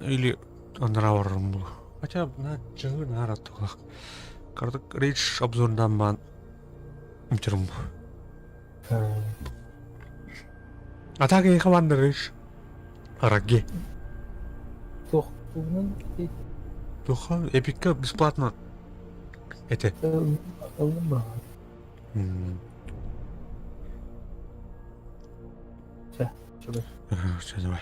Или анараа барарым буолуо. Хотя на дьаҥы наар аттылаах. Кардык рейдж обзордаан баан үтэрим бу. А так эйиэхэ бааннар рейдж Раги. Туох тугунан Туха эпикка бесплатно эти. Ыллым баҕар. Чэ, чэ, Чэ, давай.